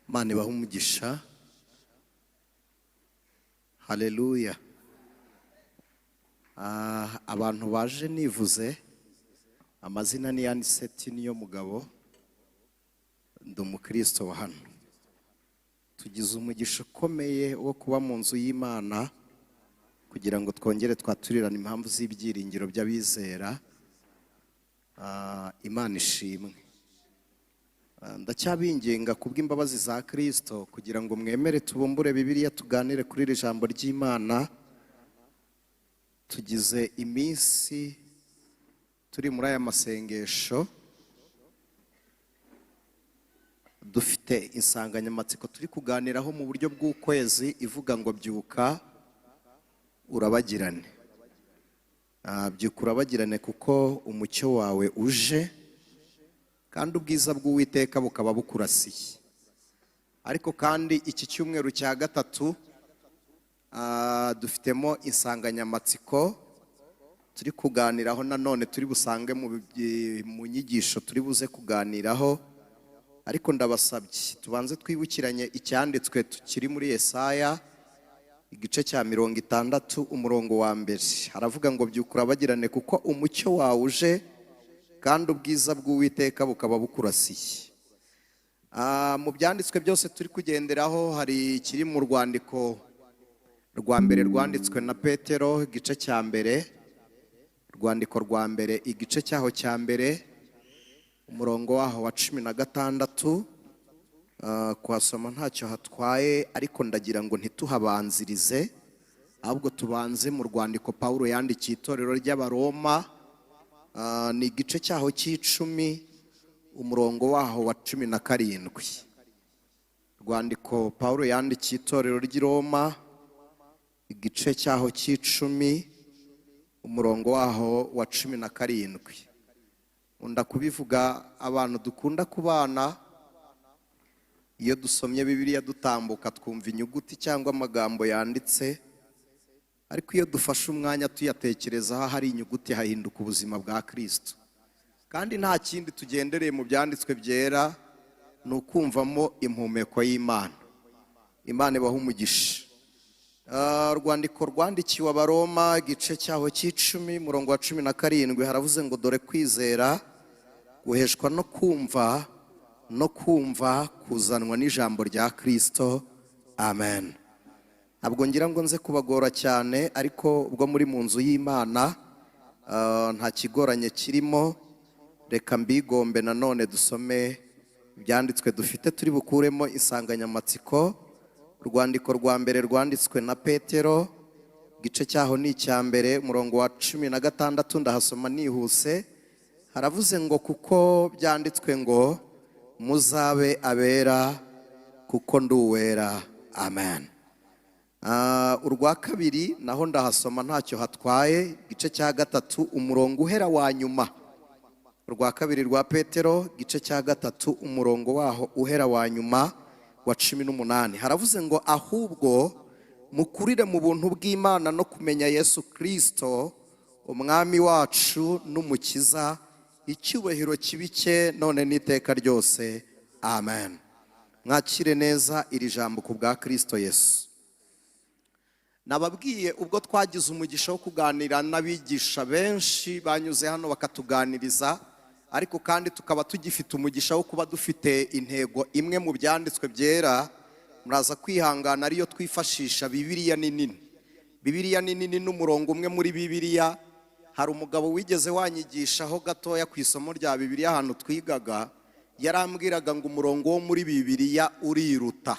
Imana ibahe umugisha. Haleluya. Abantu baje nivuze amazina ni Aniseti niyo mugabo, ndi umukristo wa hano. Tugize umugisha ukomeye wo kuba mu nzu y'Imana kugira ngo twongere twaturirane impamvu z'ibyiringiro by'abizera. Imana ishimwe. Ndacyabinginga kubw'imbabazi za Kristo kugira ngo mwemere tubumbure Bibiliya, tuganire kuri iri jambo ry'Imana. Tugize iminsi turi muri aya masengesho, dufite insanganyamatsiko turi kuganiraho mu buryo bw'ukwezi ivuga ngo "Byuka urabagirane". Byuka urabagirane kuko umucyo wawe uje kandi ubwiza bw'Uwiteka bukaba bukurasiye. Ariko kandi iki cyumweru cya gatatu dufitemo insanganyamatsiko turi kuganiraho nanone, turi busange mu nyigisho turi buze kuganiraho. Ariko ndabasabye tubanze twibukiranye icyanditswe tukiri muri Yesaya, igice cya 60, umurongo wa mbere. Haravuga ngo "Byuka urabagirane kuko umucyo wawe uje kandi ubwiza bw'Uwiteka bukaba bukurasiye". Mu byanditswe byose turi kugenderaho, hari ikiri mu rwandiko rwa mbere rwanditswe na Petero, igice cya mbere. Urwandiko rwa mbere, igice cyaho cya mbere, umurongo waho wa 16. Kuhasoma ntacyo hatwaye, ariko ndagira ngo ntituhabanzirize, ahubwo tubanze mu rwandiko Pawulo yandikiye itorero ry'Abaroma. Ni igice cyaho cy'icumi, umurongo waho wa 17. Rwandiko Pawulo yandikiye itorero ry'i Roma, igice cyaho cy'icumi, umurongo waho wa 17. Nkunda kubivuga, abantu dukunda kubana, iyo dusomye Bibiliya dutambuka twumva inyuguti cyangwa amagambo yanditse, ariko iyo dufashe umwanya tuyatekerezaho, ahari inyuguti hahinduka ubuzima bwa Kristo. Kandi nta kindi tugendereye mu byanditswe byera, ni ukumvamo impumeko y'Imana. Imana ibaha umugisha. Urwandiko rwandikiwe Abaroma, igice cyaho cy'icumi, umurongo wa 17, haravuze ngo "Dore kwizera guheshwa no kumva, no kumva kuzanwa n'ijambo rya Kristo." Amen. Ntabwo ngira ngo nze kubagora cyane, ariko ubwo muri mu nzu y'Imana nta kigoranye kirimo. Reka mbigombe nanone dusome ibyanditswe dufite turi bukuremo insanganyamatsiko. Urwandiko rwa mbere rwanditswe na Petero, igice cyaho ni icya mbere, umurongo wa 16, ndahasoma nihuse. Haravuze ngo "Kuko byanditswe ngo muzabe abera kuko ndi uwera." Amen. Urwa kabiri naho ndahasoma ntacyo hatwaye, igice cya gatatu, umurongo uhera wa nyuma. Urwa kabiri rwa Petero, igice cya gatatu, umurongo waho uhera wa nyuma wa 18, haravuze ngo "Ahubwo mukurire mu buntu bw'Imana no kumenya Yesu Kirisito Umwami wacu n'Umukiza. Icyubahiro kibe icye none n'iteka ryose. Amen." Mwakire neza iri jambo ku bwa Kirisito Yesu. Nababwiye ubwo twagize umugisha wo kuganira n'abigisha benshi banyuze hano bakatuganiriza, ariko kandi tukaba tugifite umugisha wo kuba dufite intego imwe mu byanditswe byera. Muraza kwihangana, ariyo twifashisha. Bibiliya ni nini, Bibiliya ni nini n'umurongo umwe muri Bibiliya. Hari umugabo wigeze wanyigishaho gatoya ku isomo rya Bibiliya ahantu twigaga, yarambwiraga ngo umurongo wo muri Bibiliya uriruta.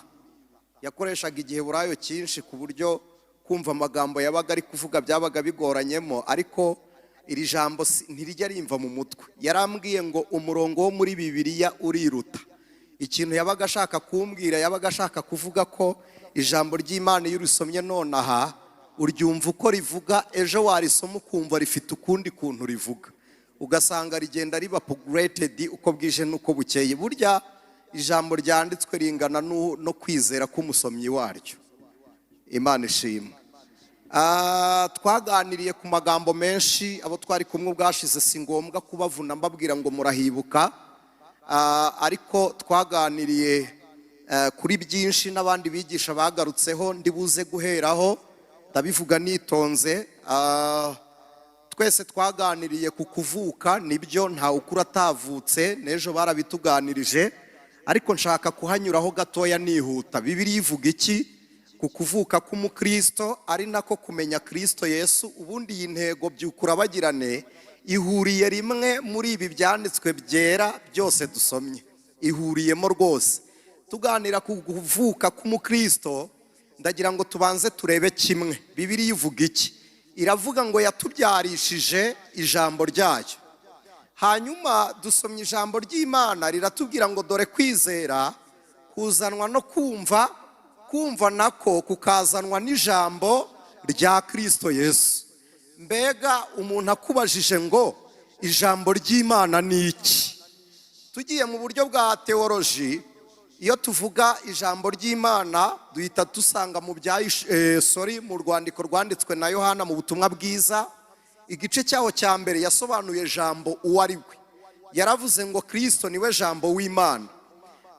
Yakoreshaga igiheburayo cyinshi ku buryo kumva amagambo yabaga ari kuvuga byabaga bigoranyemo, ariko iri jambo ntirijya rimva mu mutwe. Yarambwiye ngo umurongo wo muri Bibiliya uriruta. Ikintu yabaga ashaka kumbwira, yabaga ashaka kuvuga ko ijambo ry'Imana iyo urisomye nonaha uryumva uko rivuga, ejo warisoma ukumva rifite ukundi kuntu rivuga, ugasanga rigenda riba upgraded uko bwije n'uko bukeye. Burya ijambo ryanditswe ringana no kwizera k'umusomyi waryo. Imana ishimwe. Twaganiriye ku magambo menshi abo twari kumwe ubwashize, si ngombwa kubavuna mbabwira ngo murahibuka. Ariko twaganiriye Kuri byinshi n'abandi bigisha bagarutseho ndibuze guheraho, ndabivuga nitonze. Twese twaganiriye ku kuvuka, nibyo, ntawe ukura atavutse, n'ejo barabituganirije, ariko nshaka kuhanyuraho gatoya nihuta. Bibiliya ivuga iki ku kuvuka k'umukristo, ari nako kumenya Kristo Yesu? Ubundi iyi ntego byukurabagirane ihuriye rimwe muri ibi byanditswe byera byose dusomye, ihuriyemo rwose. Tuganira ku kuvuka k'umukristo, ndagira ngo tubanze turebe kimwe. Bibiliya ivuga iki? Iravuga ngo yatubyarishije ijambo ryayo. Hanyuma dusomye ijambo ry'Imana riratubwira ngo dore kwizera kuzanwa no kumva, kumva nako kukazanwa n'ijambo rya Kristo Yesu. Mbega umuntu akubajije ngo ijambo ry'Imana ni iki? Tugiye mu buryo bwa teoloji, iyo tuvuga ijambo ry'Imana duhita dusanga mu bya sorry, mu rwandiko rwanditswe na Yohana mu butumwa bwiza, igice cyaho cya mbere, yasobanuye jambo uwo ari we. Yaravuze ngo Kristo niwe jambo w'Imana.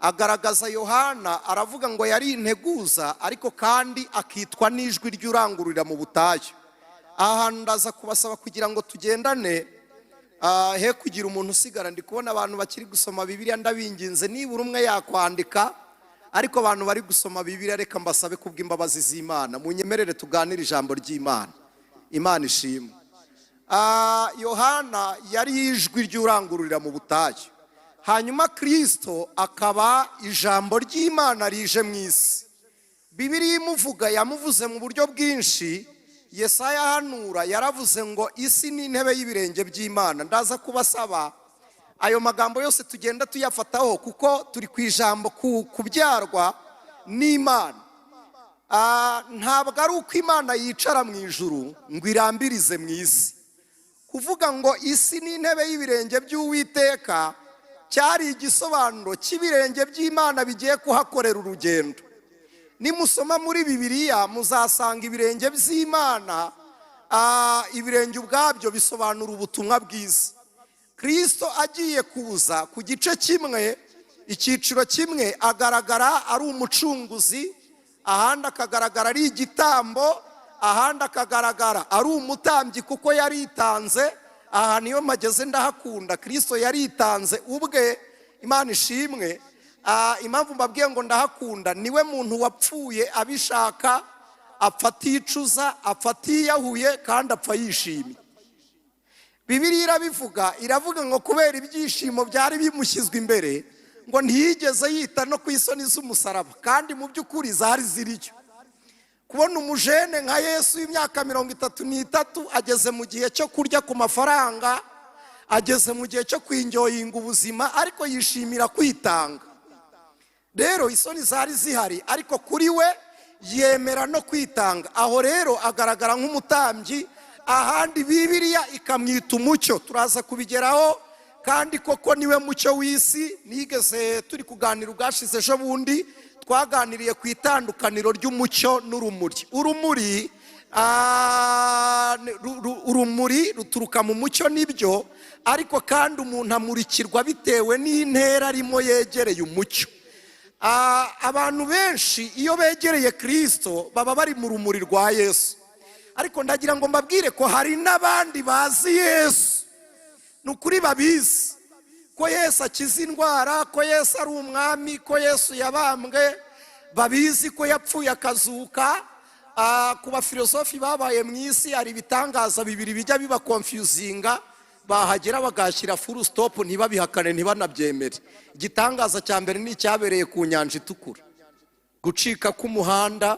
Agaragaza Yohana, aravuga ngo yari integuza, ariko kandi akitwa n'ijwi ry'urangururira mu butayu. Aha hantu ndaza kubasaba kugira ngo tugendane, he kugira umuntu usigara. Ndi kubona abantu bakiri gusoma Bibiliya, ndabinginze nibura umwe yakwandika, ariko abantu bari gusoma Bibiliya reka mbasabe kubw'imbabazi z'Imana munyemerere tuganire ijambo ry'Imana. Imana ishimwe. Yohana yari ijwi ry'urangururira mu butayu, hanyuma Kristo akaba ijambo ry'Imana rije mu isi. Bibiliya imuvuga yamuvuze mu buryo bwinshi. Yesaya ahanura yaravuze ngo isi ni intebe y'ibirenge by'Imana. Ndaza kubasaba ayo magambo yose tugenda tuyafataho, kuko turi ku ijambo kubyarwa n'Imana. Ntabwo ari uko Imana yicara mu ijuru ngo irambirize mu isi. Kuvuga ngo isi ni intebe y'ibirenge by'Uwiteka cyari igisobanuro cy'ibirenge by'Imana bigiye kuhakorera urugendo. Nimusoma muri Bibiliya muzasanga ibirenge by'Imana, ibirenge ubwabyo bisobanura ubutumwa bwiza. Kristo agiye kuza ku gice kimwe, icyiciro kimwe, agaragara ari umucunguzi, ahandi akagaragara ari igitambo, ahandi akagaragara ari umutambyi kuko yaritanze. Aha niyo mpageze ndahakunda. Kristo yaritanze ubwe, Imana ishimwe. Impamvu mbabwiye ngo ndahakunda, niwe muntu wapfuye abishaka, apfa aticuza, apfa atiyahuye, kandi apfa yishimye. Bibiliya irabivuga, iravuga ngo kubera ibyishimo byari bimushyizwe imbere, ngo ntiyigeze yita no ku isoni z'umusaraba, kandi mu by'ukuri zari ziriyo. Kubona umujene nka Yesu w'imyaka 33 ageze mu gihe cyo kurya ku mafaranga, ageze mu gihe cyo kwinjoyinga ubuzima, ariko yishimira kwitanga. Rero isoni zari zihari, ariko kuri we yemera no kwitanga. Aho rero agaragara nk'umutambyi, ahandi Bibiliya ikamwita umucyo. Turaza kubigeraho, kandi koko niwe mucyo w'isi. Nigeze turi kuganira ubwashize ejo bundi, twaganiriye ku itandukaniro ry'umucyo n'urumuri. Urumuri ruturuka mu mucyo nibyo, ariko kandi umuntu amurikirwa bitewe n'intera arimo yegereye umucyo. Abantu benshi iyo begereye Kristo baba bari mu rumuri rwa Yesu, ariko ndagira ngo mbabwire ko hari n'abandi bazi Yesu, ni ukuri babizi ko Yesu akiza indwara, ko Yesu ari umwami, ko Yesu yabambwe, babizi ko yapfuye akazuka. Ku bafilosofi babaye mu isi hari ibitangaza bibiri bijya biba confusinga, bahagera bagashyira full stop, ntibabihakane ntibanabyemere. Igitangaza cya mbere ni icyabereye ku nyanja itukura, gucika k'umuhanda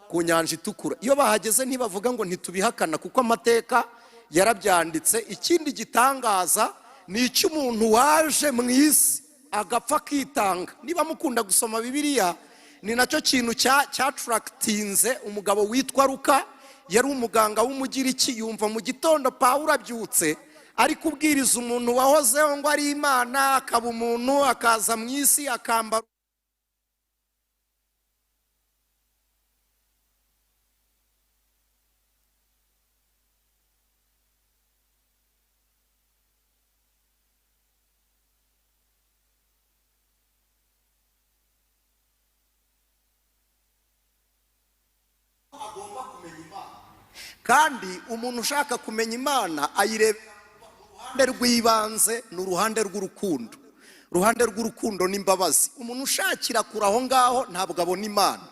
ku nyanja itukura. Iyo bahageze ntibavuga ngo ntitubihakana, kuko amateka yarabyanditse. Ikindi gitangaza ni icy'umuntu waje mu isi agapfa akitanga. Niba mukunda gusoma Bibiliya, ni nacyo kintu cyatarakitinze umugabo witwa Luka. Yari umuganga w'umugiriki, yumva mu gitondo Pawulo abyutse ari kubwiriza umuntu wahozeho ngo ari Imana, akaba umuntu, akaza mu isi akambara Kandi umuntu ushaka kumenya Imana ayireba uruhande rw'ibanze, ni uruhande rw'urukundo, uruhande rw'urukundo n'imbabazi. Umuntu ushakira kure aho ngaho ntabwo abona Imana.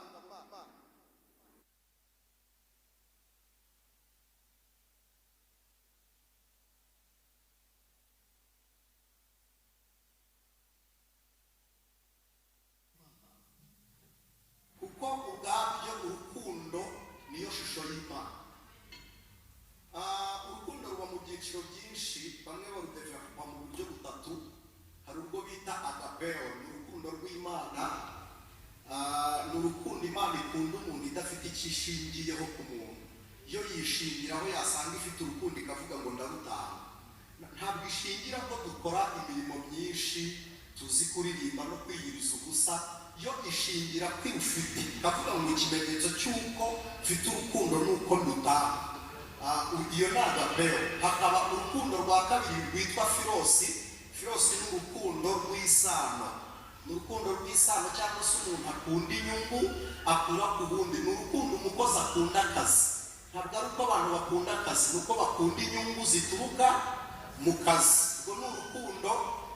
Kuko ubwabyo urukundo niyo shusho y'Imana. Urukundo ruba mu byiciro byinshi, bamwe barudevelopa mu buryo butatu. Hari urwo bita agapeo, ni urukundo rw'Imana. Ni urukundo Imana ikunda umuntu idafite icyo ishingiyeho ku muntu. Iyo yishingiraho yasanga ifite urukundo ikavuga ngo ndarutanga. Ntabwo ishingira ko dukora imirimo myinshi, tuzi kuririmba no kwiyiriza ubusa. Yo ishingira ko ufite, ikavuga ngo ikimenyetso cy'uko mfite urukundo ni uko ndutanga. Iyo ni agapeo. Hakaba urukundo rwa kabiri rwitwa philos. Philos ni urukundo rw'isano, ni urukundo rw'isano cyangwa se umuntu akunda inyungu akura ku wundi. Ni urukundo umukozi akunda akazi. Ntabwo ari uko abantu bakunda akazi, ni uko bakunda inyungu zituruka mu kazi. Urwo ni urukundo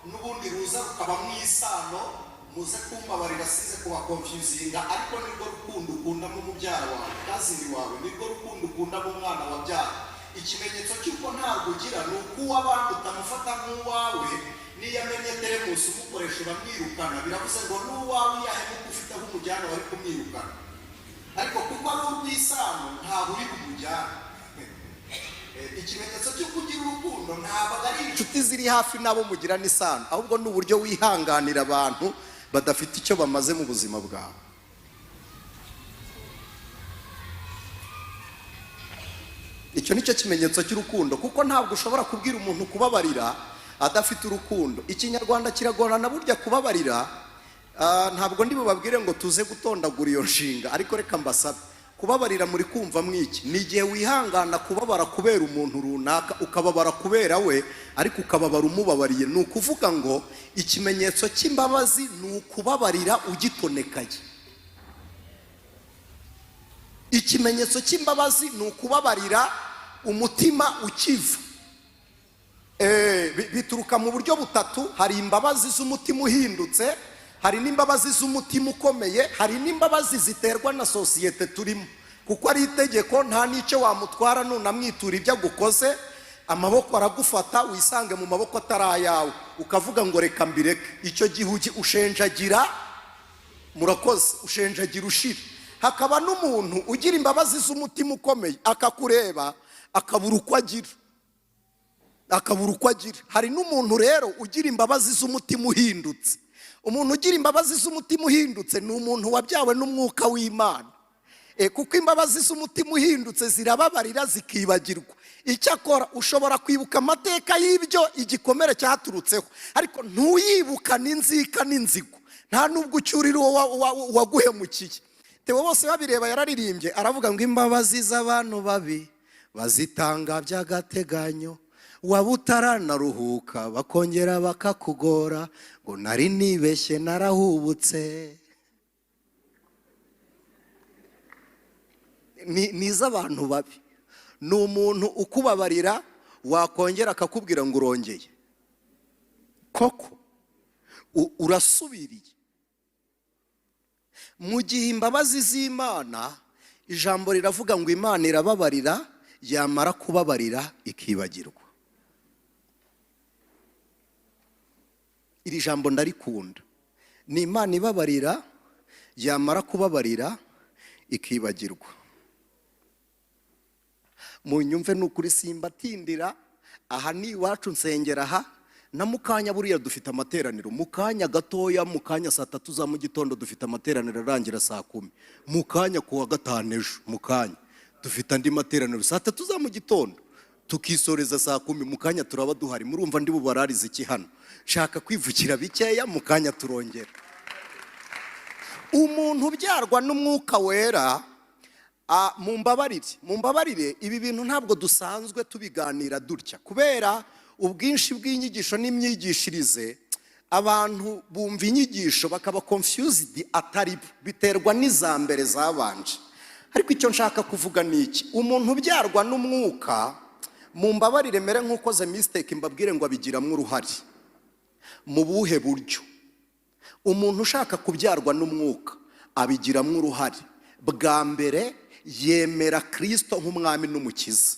n'ubundi ruza rukaba mu isano. Muze kumbabarira size kubaconfusinga, ariko nirwo rukundo ukundamo umubyara wawe, cousin wawe, nirwo rukundo ukundamo umwana wabyara. Ikimenyetso cy'uko ntabwo ugira ni uko uw'abandi utamufata nk'uwawe. Niyo amenye teremusi umukoresha uramwirukana, biravuze ngo n'uwawe iyo ahemuka ufite aho umujyana wari kumwirukana, ariko kuko ari urw'isano ntabwo uri bumujyane. Ikimenyetso cy'uko ugira urukundo ntabwo ari inshuti ziri hafi n'abo mugirana isano, ahubwo ni uburyo wihanganira abantu badafite icyo bamaze mu buzima bwawe. Icyo ni cyo kimenyetso cy'urukundo, kuko ntabwo ushobora kubwira umuntu kubabarira adafite urukundo. Ikinyarwanda kiragorana burya kubabarira. Ntabwo ndi bubabwire ngo tuze gutondagura iyo nshinga, ariko reka mbasabe. Kubabarira muri kumva mwiki? Ni igihe wihangana kubabara kubera umuntu runaka, ukababara kubera we, ariko ukababara umubabariye. Ni ukuvuga ngo ikimenyetso cy'imbabazi ni ukubabarira ugitonekaye. Ikimenyetso cy'imbabazi ni ukubabarira umutima ukiva. Bituruka mu buryo butatu: hari imbabazi z'umutima uhindutse, hari n'imbabazi z'umutima ukomeye, hari n'imbabazi ziterwa na sosiyete turimo, kuko ari itegeko, nta n'icyo wamutwara. Nunamwitura ibyo agukoze, amaboko aragufata, wisange mu maboko atari ayawe, ukavuga ngo reka mbireke. Icyo gihe ushenjagira, murakoze, ushenjagira ushira. Hakaba n'umuntu ugira imbabazi z'umutima ukomeye, akakureba akabura uko agira, akabura uko agira. Hari n'umuntu rero ugira imbabazi z'umutima uhindutse. Umuntu ugira imbabazi z'umutima uhindutse ni umuntu wabyawe n'umwuka w'Imana. Kuko imbabazi z'umutima uhindutse zirababarira zikibagirwa. Icyakora ushobora kwibuka amateka y'ibyo igikomere cyaturutseho, ariko ntuyibukane inzika n'inzigo, nta nubwo ucyurira uwo waguhemukiye. Theo bose babireba yararirimbye aravuga ngo imbabazi z'abantu babi bazitanga by'agateganyo, waba utaranaruhuka bakongera bakakugora, ngo nari nibeshye narahubutse. Ni iz'abantu babi. Ni umuntu ukubabarira, wakongera akakubwira ngo urongeye koko, urasubiriye. Mu gihe imbabazi z'Imana, ijambo riravuga ngo Imana irababarira, yamara kubabarira ikibagirwa. Iri jambo ndarikunda. Ni Imana ibabarira, yamara kubabarira ikibagirwa. Mu nyumve, ni ukuri simbatindira. Aha ni iwacu, nsengera aha na mukanya. Buriya dufite amateraniro mu kanya gatoya, mu kanya saa 3 za mu gitondo dufite amateraniro arangira saa 10. Mu kanya ku wa gatanu ejo, mu kanya dufite andi materaniro saa 3 za mu gitondo, tukisoreza saa 10. Mu kanya turaba duhari. Murumva ndi bubararize iki hano? Shaka kwivukira bikeya, mu kanya turongera. Umuntu ubyarwa n'umwuka wera, mumbabarire, mumbabarire, ibi bintu ntabwo dusanzwe tubiganira dutya kubera ubwinshi bw'inyigisho n'imyigishirize. Abantu bumva inyigisho bakaba confused, atari bo, biterwa n'iza mbere zabanje. Ariko icyo nshaka kuvuga ni iki: umuntu ubyarwa n'umwuka, mu mbabarire mere nk'ukoze mistake, mbabwire ngo abigiramo uruhare. Mu buhe buryo? Umuntu ushaka kubyarwa n'umwuka abigiramo uruhare. Bwa mbere, yemera Kirisito nk'umwami n'umukiza.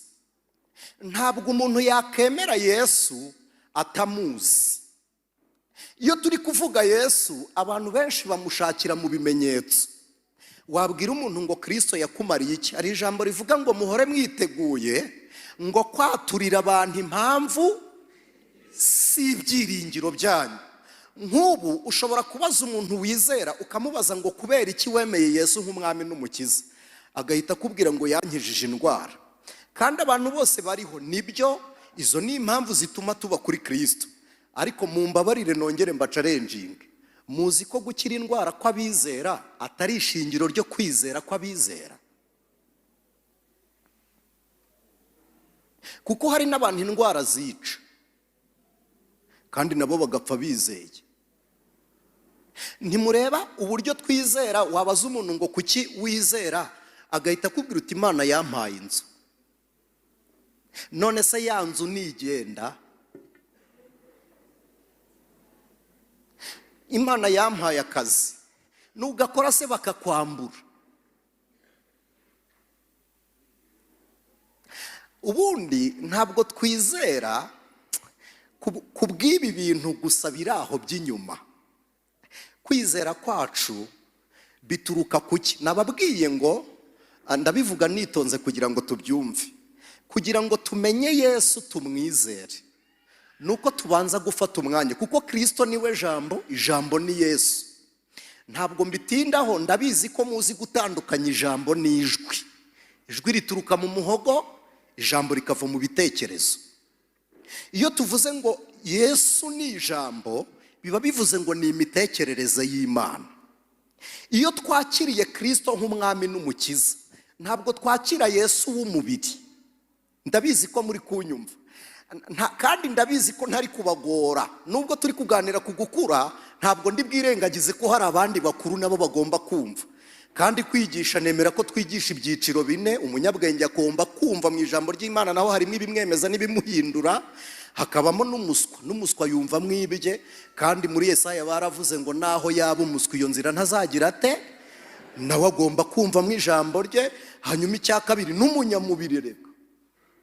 Ntabwo umuntu yakemera Yesu atamuzi. Iyo turi kuvuga Yesu, abantu benshi bamushakira mu bimenyetso. Wabwira umuntu ngo Kirisito yakumariye iki? Hari ijambo rivuga ngo muhore mwiteguye ngo kwaturira abantu impamvu si ibyiringiro byanyu. Nk'ubu ushobora kubaza umuntu wizera, ukamubaza ngo kubera iki wemeye Yesu nk'umwami n'umukiza? Agahita akubwira ngo yankijije indwara. Kandi abantu bose bariho, nibyo, izo ni impamvu zituma tuba kuri Kirisito. Ariko mumbabarire nongere mbachallenginge: muzi ko gukira indwara kw'abizera atari ishingiro ryo kwizera kw'abizera? Kuko hari n'abantu indwara zica kandi nabo bagapfa bizeye. Ntimureba uburyo twizera? Wabaza umuntu ngo kuki wizera, agahita akubwira uti Imana yampaye inzu. None se ya nzu nigenda? Imana yampaye akazi. Nugakora se bakakwambura? Ubundi ntabwo twizera ku bw'ibi bintu gusa biri aho by'inyuma. Kwizera kwacu bituruka kuki? Nababwiye ngo ndabivuga nitonze kugira ngo tubyumve. Kugira ngo tumenye Yesu, tumwizere, ni uko tubanza gufata umwanya, kuko Kirisito niwe jambo, ijambo ni Yesu. Ntabwo mbitindaho, ndabizi ko muzi gutandukanya ijambo n'ijwi. Ijwi rituruka mu muhogo, ijambo rikava mu bitekerezo. Iyo tuvuze ngo Yesu ni ijambo, biba bivuze ngo ni imitekerereze y'Imana. Iyo twakiriye Kirisito nk'umwami n'umukiza, ntabwo twakira Yesu w'umubiri. Ndabizi ko muri kunyumva, kandi ndabizi ko ntari kubagora. Nubwo turi kuganira ku gukura, ntabwo ndi bwirengagize ko hari abandi bakuru nabo bagomba kumva. Kandi kwigisha, nemera ko twigisha ibyiciro bine. Umunyabwenge agomba kumva mu ijambo ry'Imana, naho harimo ibimwemeza n'ibimuhindura. Hakabamo n'umuswa, n'umuswa yumva mwibye. Kandi muri Yesaya baravuze ngo naho yaba umuswa, iyo nzira ntazagira ate? Nawe agomba kumva mu ijambo rye. Hanyuma icya kabiri, n'umunyamubiri. Reka,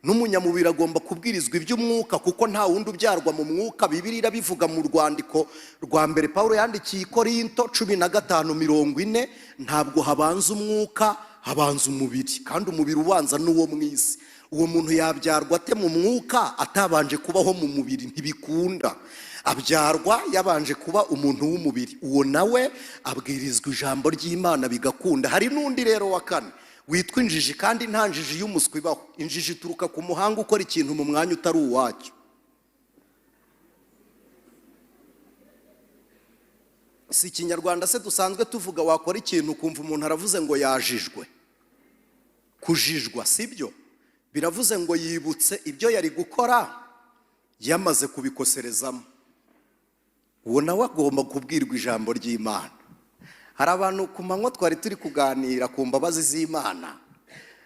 n'umunyamubiri agomba kubwirizwa iby'umwuka, kuko nta wundi ubyarwa mu mwuka. Bibiliya irabivuga mu rwandiko rwa mbere Paul yandikiye i Korinto, 15:40: ntabwo habanza umwuka, habanza umubiri, kandi umubiri ubanza n'uwo mu isi. Uwo muntu yabyarwa ate mu mwuka atabanje kubaho mu mubiri? Ntibikunda. Abyarwa yabanje kuba umuntu w'umubiri. Uwo nawe abwirizwa ijambo ry'Imana bigakunda. Hari n'undi rero wa kane witwa injiji, kandi nta njiji y'umuswa ibaho. Injiji ituruka ku muhanga ukora ikintu mu mwanya utari uwacyo. Si Ikinyarwanda se dusanzwe tuvuga? Wakora ikintu ukumva umuntu aravuze ngo yajijwe. Kujijwa sibyo? Biravuze ngo yibutse ibyo yari gukora yamaze kubikoserezamo. Uwo nawe agomba kubwirwa ijambo ry'Imana. Hari abantu ku manywa twari turi kuganira ku mbabazi z'Imana,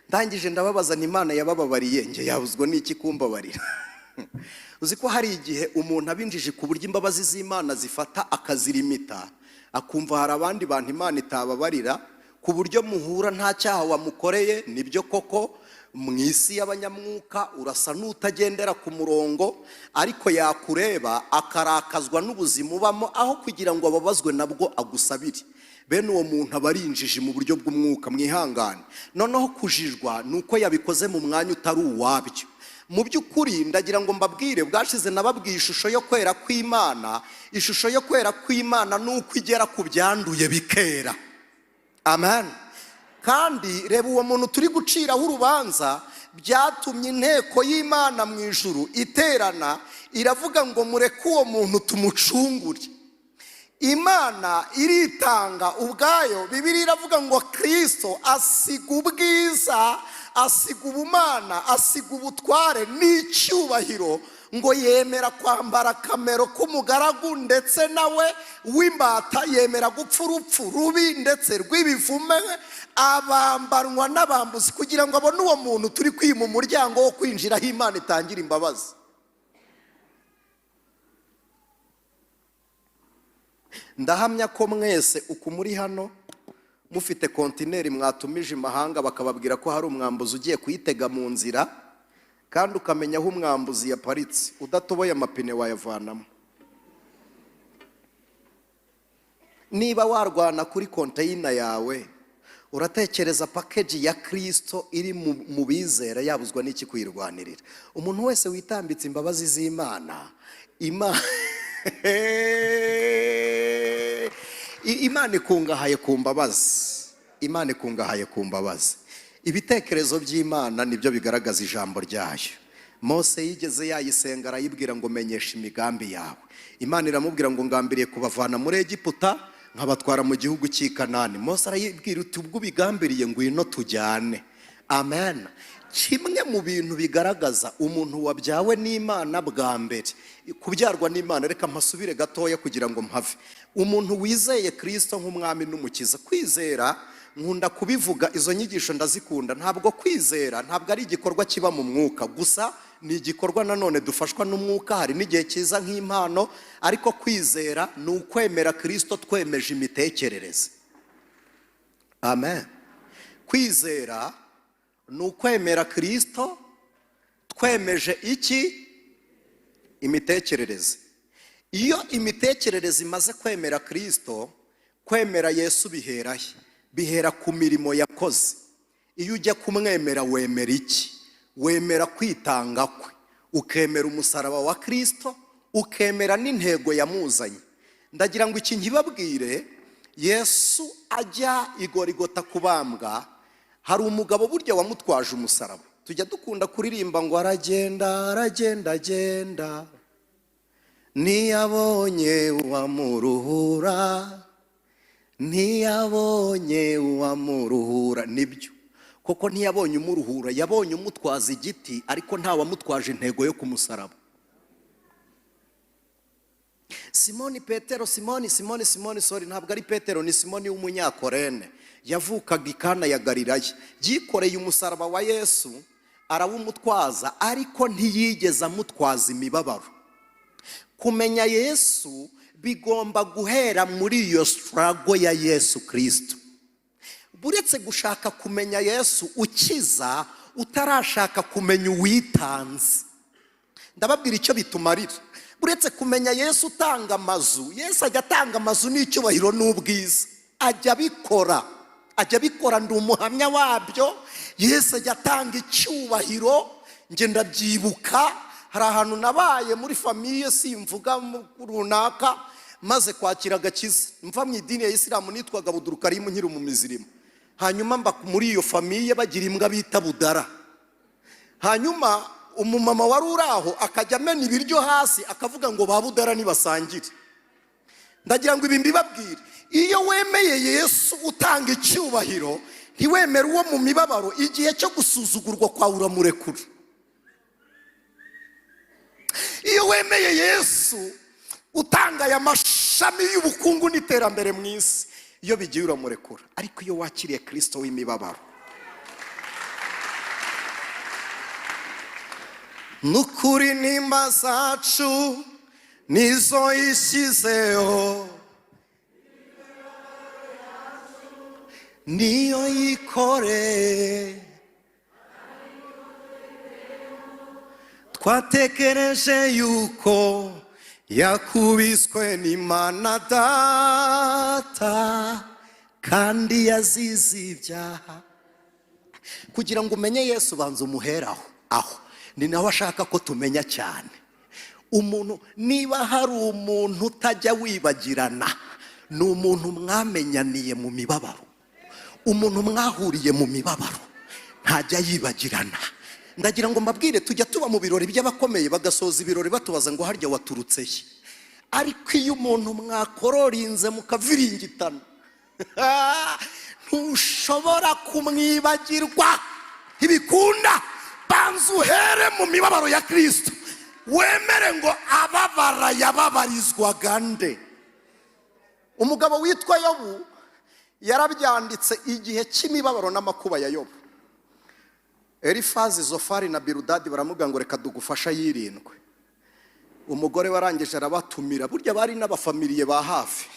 ndangije ndababaza ni Imana yabababariye, njye yabuzwa n'iki kumbabarira? Uzi ko hari igihe umuntu abinjije ku buryo imbabazi z'Imana zifata akazirimita, akumva hari abandi bantu Imana itababarira, ku buryo muhura nta cyaha wamukoreye. Nibyo koko, mu isi y'abanyamwuka urasa n'utagendera ku murongo, ariko yakureba akarakazwa n'ubuzima ubamo, aho kugira ngo ababazwe nabwo agusabire. Bene uwo muntu aba ari injiji mu buryo bw'umwuka, mwihangane. Noneho kujijwa ni uko yabikoze mu mwanya utari uwabyo. Mu by'ukuri ndagira ngo mbabwire, bwashize nababwiye ishusho yo kwera kw'Imana. Ishusho yo kwera kw'Imana ni uko igera ku byanduye bikera. Amen. Kandi reba uwo muntu turi guciraho urubanza, byatumye inteko y'Imana mu ijuru iterana, iravuga ngo mureke uwo muntu tumucungure. Imana iritanga ubwayo. Bibiliya iravuga ngo Kirisito asiga ubwiza, asiga ubumana, asiga ubutware n'icyubahiro. Ngo yemera kwambara akamero k'umugaragu, ndetse nawe w'imbata, yemera gupfa urupfu rubi ndetse rw'ibivume, abambanwa n'abambuzi, kugira ngo abone uwo muntu turi kwima umuryango wo kwinjira aho Imana itangira imbabazi. Ndahamya ko mwese uku muri hano mufite kontineri mwatumije imahanga, bakababwira ko hari umwambuzi ugiye kuyitega mu nzira, kandi ukamenya aho umwambuzi yaparitse, udatoboye amapine wayavanamo. Niba warwana kuri konteyina yawe, uratekereza pakeji ya Kristo iri mu bizera yabuzwa n'iki kuyirwanirira? Umuntu wese witambitse imbabazi z'Imana, Imana ikungahaye ku mbabazi. Imana ikungahaye ku mbabazi. Ibitekerezo by'Imana nibyo bigaragaza ijambo ryayo. Mose yigeze yayisenga, arayibwira ngo menyesha imigambi yawe. Imana iramubwira ngo ngambiriye kubavana muri Egiputa nkabatwara mu gihugu cy'i Kanani. Mose arayibwira uti ubwo ubigambiriye ngwino tujyane. Amen. Kimwe mu bintu bigaragaza umuntu wabyawe n'Imana bwa mbere, kubyarwa n'Imana, reka mpasubire gatoya kugira ngo mpave. Umuntu wizeye Kristo nk'umwami n'umukiza, kwizera nkunda kubivuga, izo nyigisho ndazikunda. Ntabwo kwizera ntabwo ari igikorwa kiba mu mwuka gusa, ni igikorwa nanone dufashwa n'umwuka, hari n'igihe kiza nk'impano, ariko kwizera ni ukwemera Kristo twemeje imitekerereze. Amen. Kwizera ni ukwemera Kristo twemeje iki? Imitekerereze. Iyo imitekerereze imaze kwemera Kristo, kwemera Yesu bihera he? Bihera ku mirimo yakoze. Iyo ujya kumwemera wemera iki? Wemera kwitanga kwe, ukemera umusaraba wa Kristo, ukemera n'intego yamuzanye. Ndagira ngo iki nkibabwire, Yesu ajya i Gorigota kubambwa, hari umugabo burya wamutwaje umusaraba. Tujya dukunda kuririmba ngo aragenda, aragenda, agenda, ntiyabonye uwamuruhura, ntiyabonye uwamuruhura. Nibyo koko ntiyabonye umuruhura, yabonye umutwaza igiti, ariko ntawamutwaje intego yo kumusaraba. Simoni Petero, Simoni, Simoni, Simoni, sorry, ntabwo ari Petero, ni Simoni w'umunyakorene, yavukaga i Kana ya Galilaya, yikoreye umusaraba wa Yesu arawumutwaza, ariko ntiyigeze amutwaza imibabaro. Kumenya Yesu bigomba guhera muri iyo struggle ya Yesu Kristo. Buretse gushaka kumenya Yesu ukiza, utarashaka kumenya uwitanze. Ndababwira icyo bitumarira. Buretse kumenya Yesu utanga amazu, Yesu ajya atanga amazu n'icyubahiro n'ubwiza, ajya abikora, ajya abikora, ndi umuhamya wabyo. Yesu ajya atanga icyubahiro, njye ndabyibuka, hari ahantu nabaye muri famille simvuga runaka, maze kwakira agakiza mva mu idini ya Isilamu, nitwaga Budurukarimu nkiri mu mizirimo. Hanyuma mba muri iyo famille bagira imbwa bita Budara. Hanyuma umumama wari uri aho akajya amena ibiryo hasi, akavuga ngo ba Budara nibasangire. Ndagira ngo ibi mbibabwire, iyo wemeye Yesu utanga icyubahiro, ntiwemere uwo mu mibabaro, igihe cyo gusuzugurwa kwawe uramurekura. Iyo wemeye Yesu utanga aya mashami y'ubukungu n'iterambere mu isi, iyo bigiye uramurekura. Ariko iyo wakiriye Kristo w'imibabaro, nukuri nimba zacu nizo yishyizeho, niyo yikoreye, twatekereje yuko yakubiswe n'Imana Data kandi yazize ibyaha. Kugira ngo umenye Yesu banza umuheraho, aho ni nawe ashaka ko tumenya cyane. Umuntu, niba hari umuntu utajya wibagirana, ni umuntu mwamenyaniye mu mibabaro, umuntu mwahuriye mu mibabaro ntajya yibagirana. Ndagira ngo mbabwire, tujya tuba mu birori by'abakomeye, bagasoza ibirori batubaza ngo harya waturutse he? Ariko iyo umuntu mwakororinze mukaviringitana, ntushobora kumwibagirwa, ntibikunda. Banza uhere mu mibabaro ya Kristo. Wemere ngo ababara yababarizwaga nde? Umugabo witwa Yobu yarabyanditse, igihe cy'imibabaro n'amakuba ya Yobu. Elifazi, Zofari na Birudadi baramubwira ngo: "Reka tugufasha yirindwe." Umugore warangije arabatumira. Burya bari n'abafamiliye ba hafi,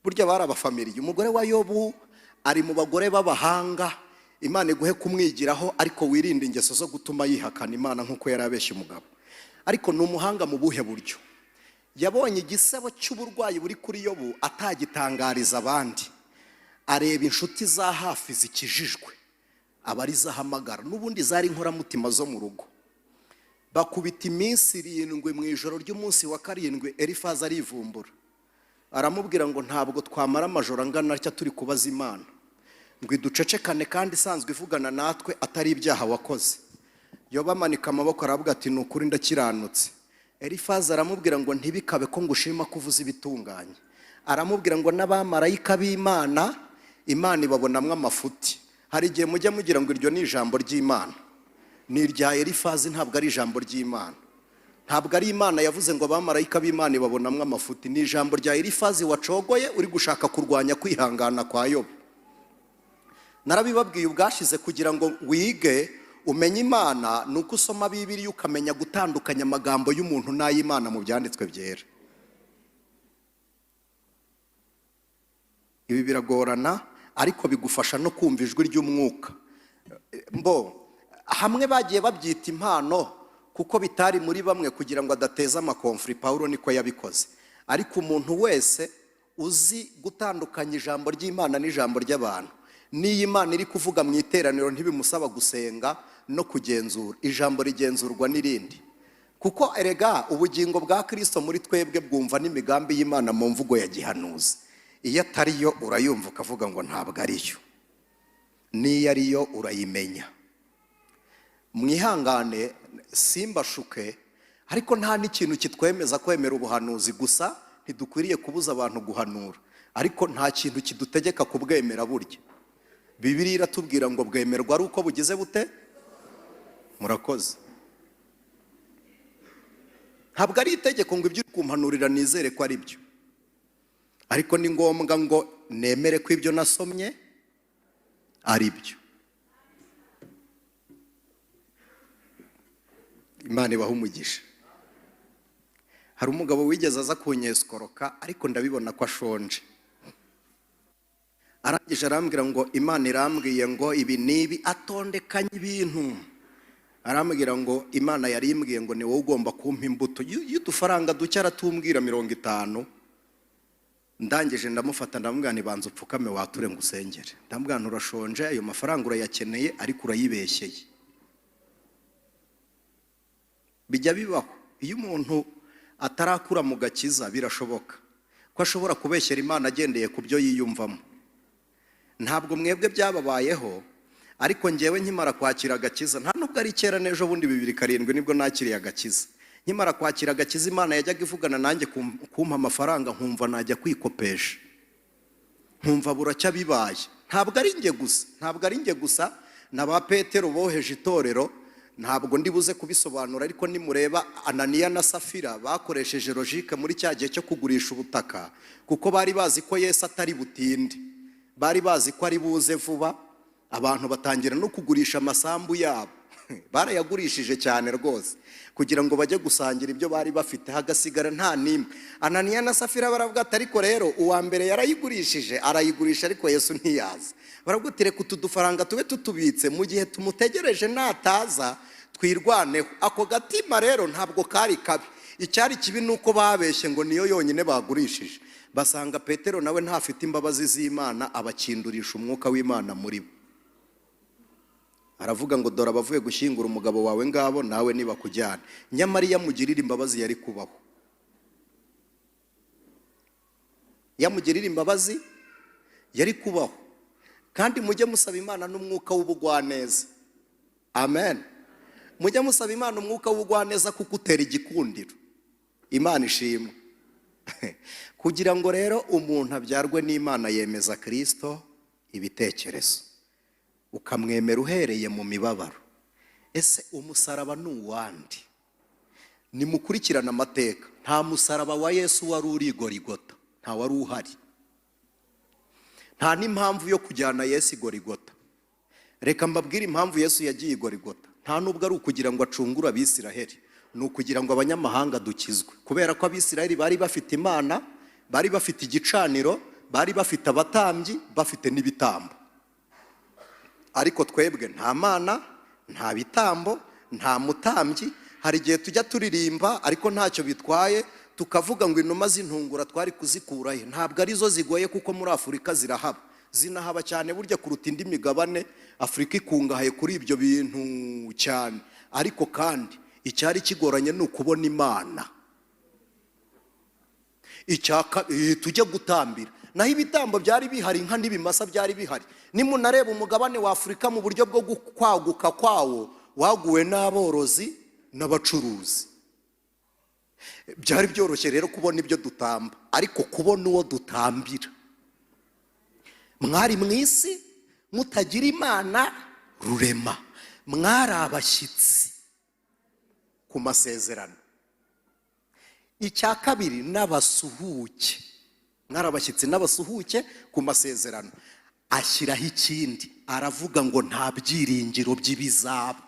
burya bari abafamiliye. Umugore wa Yobu ari mu bagore b'abahanga. Imana iguhe kumwigiraho, ariko wirinde ingeso zo gutuma yihakana Imana nk'uko yari abeshya umugabo. Ariko ni umuhanga mu buhe buryo? Yabonye igisebo cy'uburwayi buri kuri Yobu atagitangariza abandi, areba inshuti za hafi zikijijwe, aba arizo ahamagara. N'ubundi zari inkoramutima zo mu rugo. Bakubita iminsi 7. Mu ijoro ry'umunsi wa karindwi, Elifazi arivumbura, aramubwira ngo: "Ntabwo twamara amajoro angana atya turi kubaza Imana ngo iducecekane kandi isanzwe ivugana natwe, atari ibyaha wakoze." Yoba amanika amaboko, aravuga ati: "Ni ukuri ndakiranutse." Elifazi aramubwira ngo: "Ntibikabe ko ngushima ko uvuze ibitunganye." Aramubwira ngo: "N'abamarayika b'Imana, Imana ibabonamwo amafuti." Hari igihe mujya mugira ngo iryo ni ijambo ry'Imana. Ni irya Elifazi, ntabwo ari ijambo ry'Imana. Ntabwo ari Imana yavuze ngo abamarayika b'Imana ibabonamwo amafuti. Ni ijambo rya Elifazi wacogoye, uri gushaka kurwanya kwihangana kwa Yobu. Narabibabwiye ubwashize, kugira ngo wige umenye Imana ni uko usoma Bibiliya, ukamenya gutandukanya amagambo y'umuntu n'ay'Imana mu byanditswe byera. Ibi biragorana, ariko bigufasha no kumva ijwi ry'umwuka. Mbo hamwe bagiye babyita impano kuko bitari muri bamwe, kugira ngo adateza amaconflits. Pawulo niko yabikoze. Ariko umuntu wese uzi gutandukanya ijambo ry'Imana n'ijambo ry'abantu, n'iyo Imana iri kuvuga mu iteraniro, ntibimusaba gusenga no kugenzura. Ijambo rigenzurwa n'irindi, kuko erega ubugingo bwa Kirisito muri twebwe bwumva n'imigambi y'Imana mu mvugo ya gihanuzi. Iyo atariyo urayumva, ukavuga ngo ntabwo ariyo. N'iyo ariyo urayimenya. Mwihangane simbashuke, ariko nta n'ikintu kitwemeza kwemera ubuhanuzi gusa. Ntidukwiriye kubuza abantu guhanura, ariko nta kintu kidutegeka kubwemera. Burya Bibiliya iratubwira ngo bwemerwa ari uko bugize bute? Murakoze. Ntabwo ari itegeko ngo ibyo uri kumpanurira nizere ko ari byo, ariko ni ngombwa ngo nemere ko ibyo nasomye ari byo. Imana ibaha umugisha. Hari umugabo wigeze aza kunyescroqua, ariko ndabibona ko ashonje. Arangije arambwira ngo: "Imana irambwiye ngo ibi n'ibi." Atondekanye ibintu, arambwira ngo: "Imana yari imbwiye ngo ni wowe ugomba kumpa imbuto y'udufaranga duke." Aratumbwira, 50. Ndangije ndamufata, ndamubwira nti: "Banza upfukame wature ngo usengere." Ndamubwira nti: "Urashonje, ayo mafaranga urayakeneye, ariko urayibeshyeye." Bijya bibaho, iyo umuntu atarakura mu gakiza, birashoboka ko ashobora kubeshyera Imana agendeye ku byo yiyumvamo. Ntabwo mwebwe byababayeho, ariko ngewe nkimara kwakira agakiza, nta nubwo ari kera, n'ejo bundi 2007 nibwo nakiriye agakiza. Nkimara kwakira agakiza, Imana yajyaga ivugana nanjye kumpa amafaranga, nkumva najya kwikopesha, nkumva buracya bibaye. Ntabwo ari njye gusa, ntabwo ari njye gusa, na ba Petero boheje itorero. Ntabwo ndi buze kubisobanura, ariko nimureba Ananiya na Safira bakoresheje logique muri cya gihe cyo kugurisha ubutaka, kuko bari bazi ko Yesu atari butinde, bari bazi ko ari buze vuba. Abantu batangira no kugurisha amasambu yabo, barayagurishije cyane rwose kugira ngo bajye gusangira ibyo bari bafite, hagasigara nta n'imwe. Ananiya na Safira baravuga ati: "Ariko rero uwa mbere yarayigurishije, arayigurisha, ariko Yesu ntiyaza." Baravuga ati: "Reka utu dufaranga tube tutubitse mu gihe tumutegereje, nataza twirwaneho." Ako gatima rero ntabwo kari kabi. Icyari kibi ni uko babeshye ngo niyo yonyine bagurishije. Basanga Petero nawe ntafite imbabazi z'Imana, abakindurisha umwuka w'Imana muri bo. Aravuga ngo: "Dore abavuye gushyingura umugabo wawe ngabo, nawe nibakujyana." Nyamara iyo amugirira imbabazi yari kubaho. Iyo amugirira imbabazi yari kubaho. Kandi mujye musaba Imana n'umwuka w'ubugwaneza. Amen. Mujye musaba Imana umwuka w'ubugwaneza, kuko utera igikundiro. Imana ishimwe. Kugira ngo rero umuntu abyarwe n'Imana, yemeza Kirisito ibitekerezo, ukamwemera uhereye mu mibabaro. Ese umusaraba ni uwande? Nimukurikirane amateka, nta musaraba wa Yesu wari uri i Gorigota, nta wari uhari, nta n'impamvu yo kujyana Yesu i Gorigota. Reka mbabwire impamvu Yesu yagiye i Gorigota. Nta nubwo ari ukugira ngo acungure Abisiraheli, ni ukugira ngo abanyamahanga dukizwe, kubera ko Abisiraheli bari bafite Imana, bari bafite igicaniro, bari bafite abatambyi, bafite n'ibitambo. Ariko twebwe nta Mana, nta bitambo, nta mutambyi. Hari igihe tujya turirimba, ariko ntacyo bitwaye, tukavuga ngo inuma z'intungura twari kuzikurahe? Ntabwo arizo zigoye, kuko muri Afurika zirahaba, zinahaba cyane burya kuruta indi migabane. Afurika ikungahaye kuri ibyo bintu cyane. Ariko kandi icyari kigoranye ni ukubona Imana tujye gutambira. Naho ibitambo byari bihari, inka n'ibimasa byari bihari. Nimunareba umugabane wa Afurika mu buryo bwo kwaguka kwawo, waguwe n'aborozi n'abacuruzi. Byari byoroshye rero kubona ibyo dutamba, ariko kubona uwo dutambira. Mwari mu isi mutagira Imana rurema, mwari abashyitsi ku masezerano. Icya kabiri, n'abasuhuke. Mwari abashyitsi n'abasuhuke ku masezerano. Ashyiraho ikindi, aravuga ngo nta byiringiro by'ibizaba.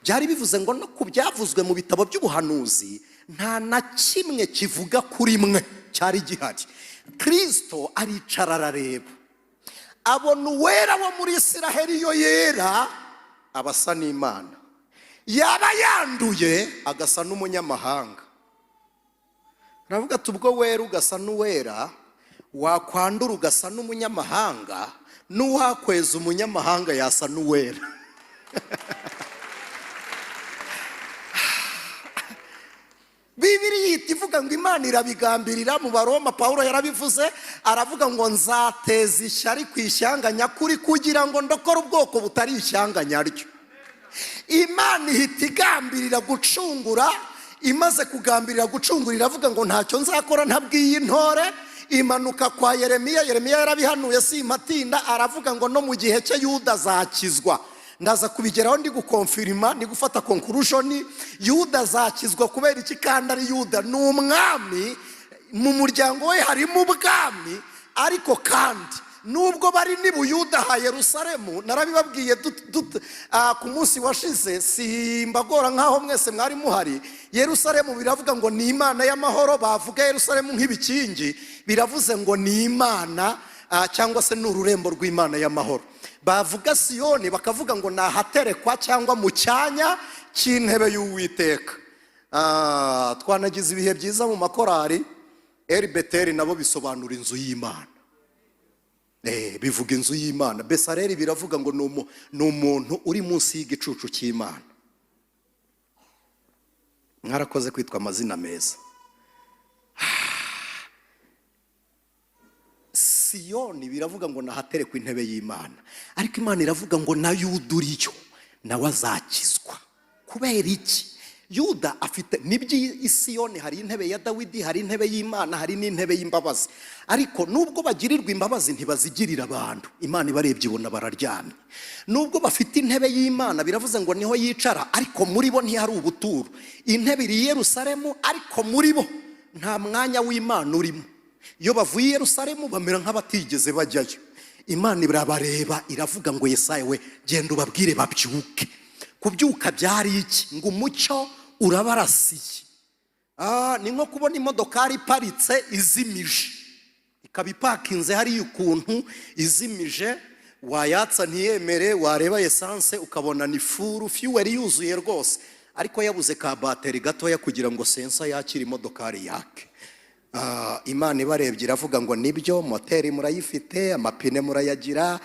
Byari bivuze ngo no ku byavuzwe mu bitabo by'ubuhanuzi, nta na kimwe kivuga kuri mwe cyari gihari. Kirisito aricara, arareba, abona Uwera wo muri Isiraheli. Iyo yera aba asa n'Imana, yaba yanduye agasa n'umunyamahanga. Aravuga ati: "Ubwo wera ugasa n'uwera, wakwandura ugasa n'umunyamahanga, n'uwakweza umunyamahanga yasa n'uwera." Bibiri yita ivuga ngo Imana irabigambirira. Mu Baroma Pawulo yarabivuze, aravuga ngo nzateza ishyari ku ishyanga nyakuri kugira ngo ndokore ubwoko butari ishyanga nyaryo. Imana ihita igambirira gucungura. Imaze kugambirira gucungura, iravuga ngo ntacyo nzakora ntabwiye intore. Imanuka kwa Yeremiya. Yeremiya yarabihanuye, simpatinda. Aravuga ngo no mu gihe cye Yuda azakizwa. Ndaza kubigeraho, ndi gukonfirima, ndi gufata conclusion. Yuda azakizwa kubera iki kandi ari Yuda? Ni umwami, mu muryango we harimo ubwami. Ariko kandi nubwo bari ni Buyuda ha Yerusalemu, narabibabwiye ku munsi washize, simbagora nk'aho mwese mwari muhari. Yerusalemu biravuga ngo ni Imana y'amahoro. Bavuga Yerusalemu nk'ibikingi, biravuze ngo ni Imana cyangwa se ni ururembo rw'Imana y'amahoro. Bavuga Siyoni bakavuga ngo ni ahaterekwa cyangwa mu cyanya cy'intebe y'Uwiteka. Twanagize ibihe byiza mu makorari. Eri nabo bisobanura inzu y'Imana. Bivuga inzu y'Imana. Besareri biravuga ngo ni umuntu uri munsi y'igicucu cy'Imana. Mwarakoze kwitwa amazina meza. Siyoni biravuga ngo nahaterekwa intebe y'Imana. Ariko Imana iravuga ngo na Yuda uriyo nawe azakizwa. Kubera iki? Yuda afite nibyo. Isiyoni hari intebe ya Dawidi, hari intebe y'Imana, hari n'intebe y'imbabazi. Ariko nubwo bagirirwa imbabazi, ntibazigirira abantu. Imana ibarebye ibona bararyamye. Nubwo bafite intebe y'Imana, biravuze ngo niho yicara, ariko muri bo ntihari ubuturo. Intebe iri i Yerusalemu, ariko muri bo nta mwanya w'Imana urimo. Iyo bavuye i Yerusalemu bamera nk'abatigeze bajyayo. Imana irabareba, iravuga ngo: "Yesaya we, genda ubabwire babyuke." Kubyuka byari iki? Ngo umucyo urabarasiye. Ni nko kubona imodokari iparitse izimije, ikaba ipakinze hariya ukuntu izimije, wayatsa ntiyemere, wareba essence ukabona ni full fuel, yuzuye rwose, ariko yabuze ka bateri gatoya kugira ngo sensor yakire imodokari yake. Imana ibarebye iravuga ngo nibyo, moteri murayifite, amapine murayagira,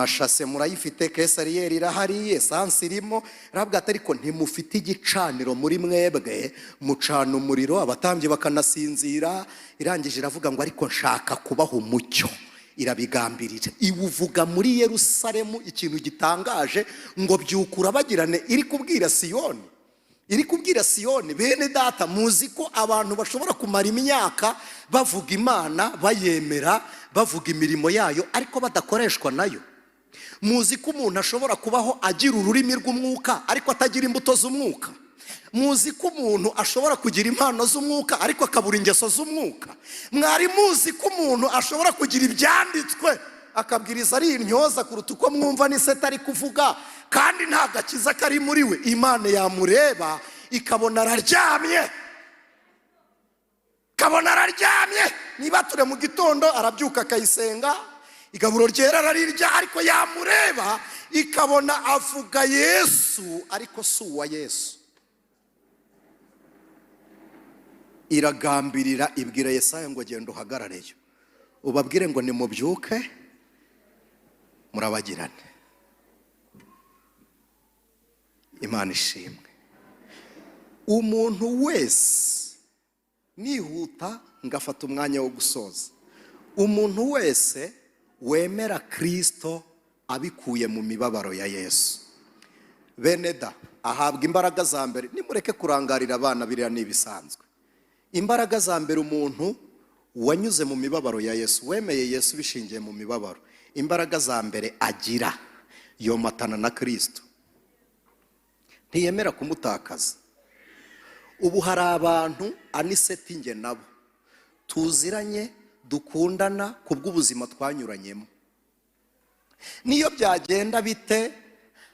châssis murayifite, caisse arrière irahari, essence irimo. Iravuga ati: "Ariko ntimufite igicaniro muri mwebwe." Mucana umuriro, abatambyi bakanasinzira. Irangije iravuga ngo ariko nshaka kubaha umucyo. Irabigambirira, iwuvuga muri Yerusalemu. Ikintu gitangaje ngo byukura bagirane, iri kubwira Siyoni, iri kubwira Siyoni. Bene data, muzi ko abantu bashobora kumara imyaka bavuga Imana, bayemera, bavuga imirimo yayo, ariko badakoreshwa nayo? Muzi ko umuntu ashobora kubaho agira ururimi rw'umwuka ariko atagira imbuto z'umwuka? Muzi ko umuntu ashobora kugira impano z'umwuka ariko akabura ingeso z'umwuka? Mwari muzi ko umuntu ashobora kugira ibyanditswe, akabwiriza ari intyoza kuruta uko mwumva n'iseta ari kuvuga, kandi nta gakiza kari muri we? Imana yamureba ikabona araryamye, ikabona araryamye. Niba ture mu gitondo arabyuka akayisenga, igaburo ryera ararirya, ariko yamureba ikabona avuga Yesu ariko si uwa Yesu. Iragambirira, ibwira Yesaya ngo: "Genda uhagarareyo, ubabwire ngo nimubyuke murabagirane." Imana ishimwe. Umuntu wese, nihuta ngafata umwanya wo gusoza, umuntu wese wemera Kirisito abikuye mu mibabaro ya Yesu, bene da, ahabwa imbaraga za mbere. Nimureke kurangarira abana, biriya ni ibisanzwe. Imbaraga za mbere, umuntu wanyuze mu mibabaro ya Yesu, wemeye Yesu bishingiye mu mibabaro, imbaraga za mbere agira, yomatana na Kirisito, ntiyemera kumutakaza. Ubu hari abantu aniseti nge nabo tuziranye, dukundana ku bw'ubuzima twanyuranyemo. Niyo byagenda bite,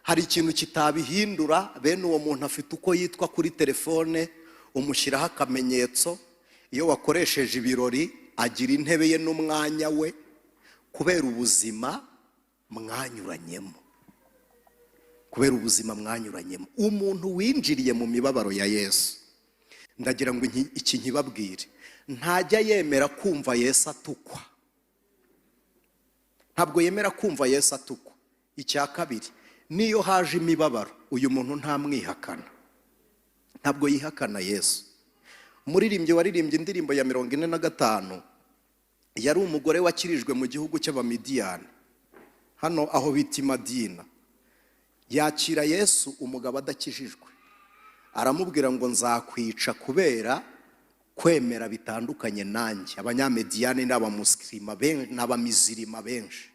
hari ikintu kitabihindura. Bene uwo muntu afite uko yitwa kuri telefone, umushyiraho akamenyetso. Iyo wakoresheje ibirori, agira intebe ye n'umwanya we, kubera ubuzima mwanyuranyemo, kubera ubuzima mwanyuranyemo. Umuntu winjiriye mu mibabaro ya Yesu, ndagira ngo iki nkibabwire: ntajya yemera kumva Yesu atukwa, ntabwo yemera kumva Yesu atukwa. Icya kabiri, niyo haje imibabaro, uyu muntu ntamwihakana, ntabwo yihakana Yesu. Umuririmbyi waririmbye indirimbo ya 45 yari umugore wakirijwe mu gihugu cy'Abamidiyani, hano aho bita Imadina. Yakira Yesu umugabo adakijijwe, aramubwira ngo: "Nzakwica kubera kwemera bitandukanye nanjye." Abanyamediyani n'abamusikirima n'abamizirima benshi.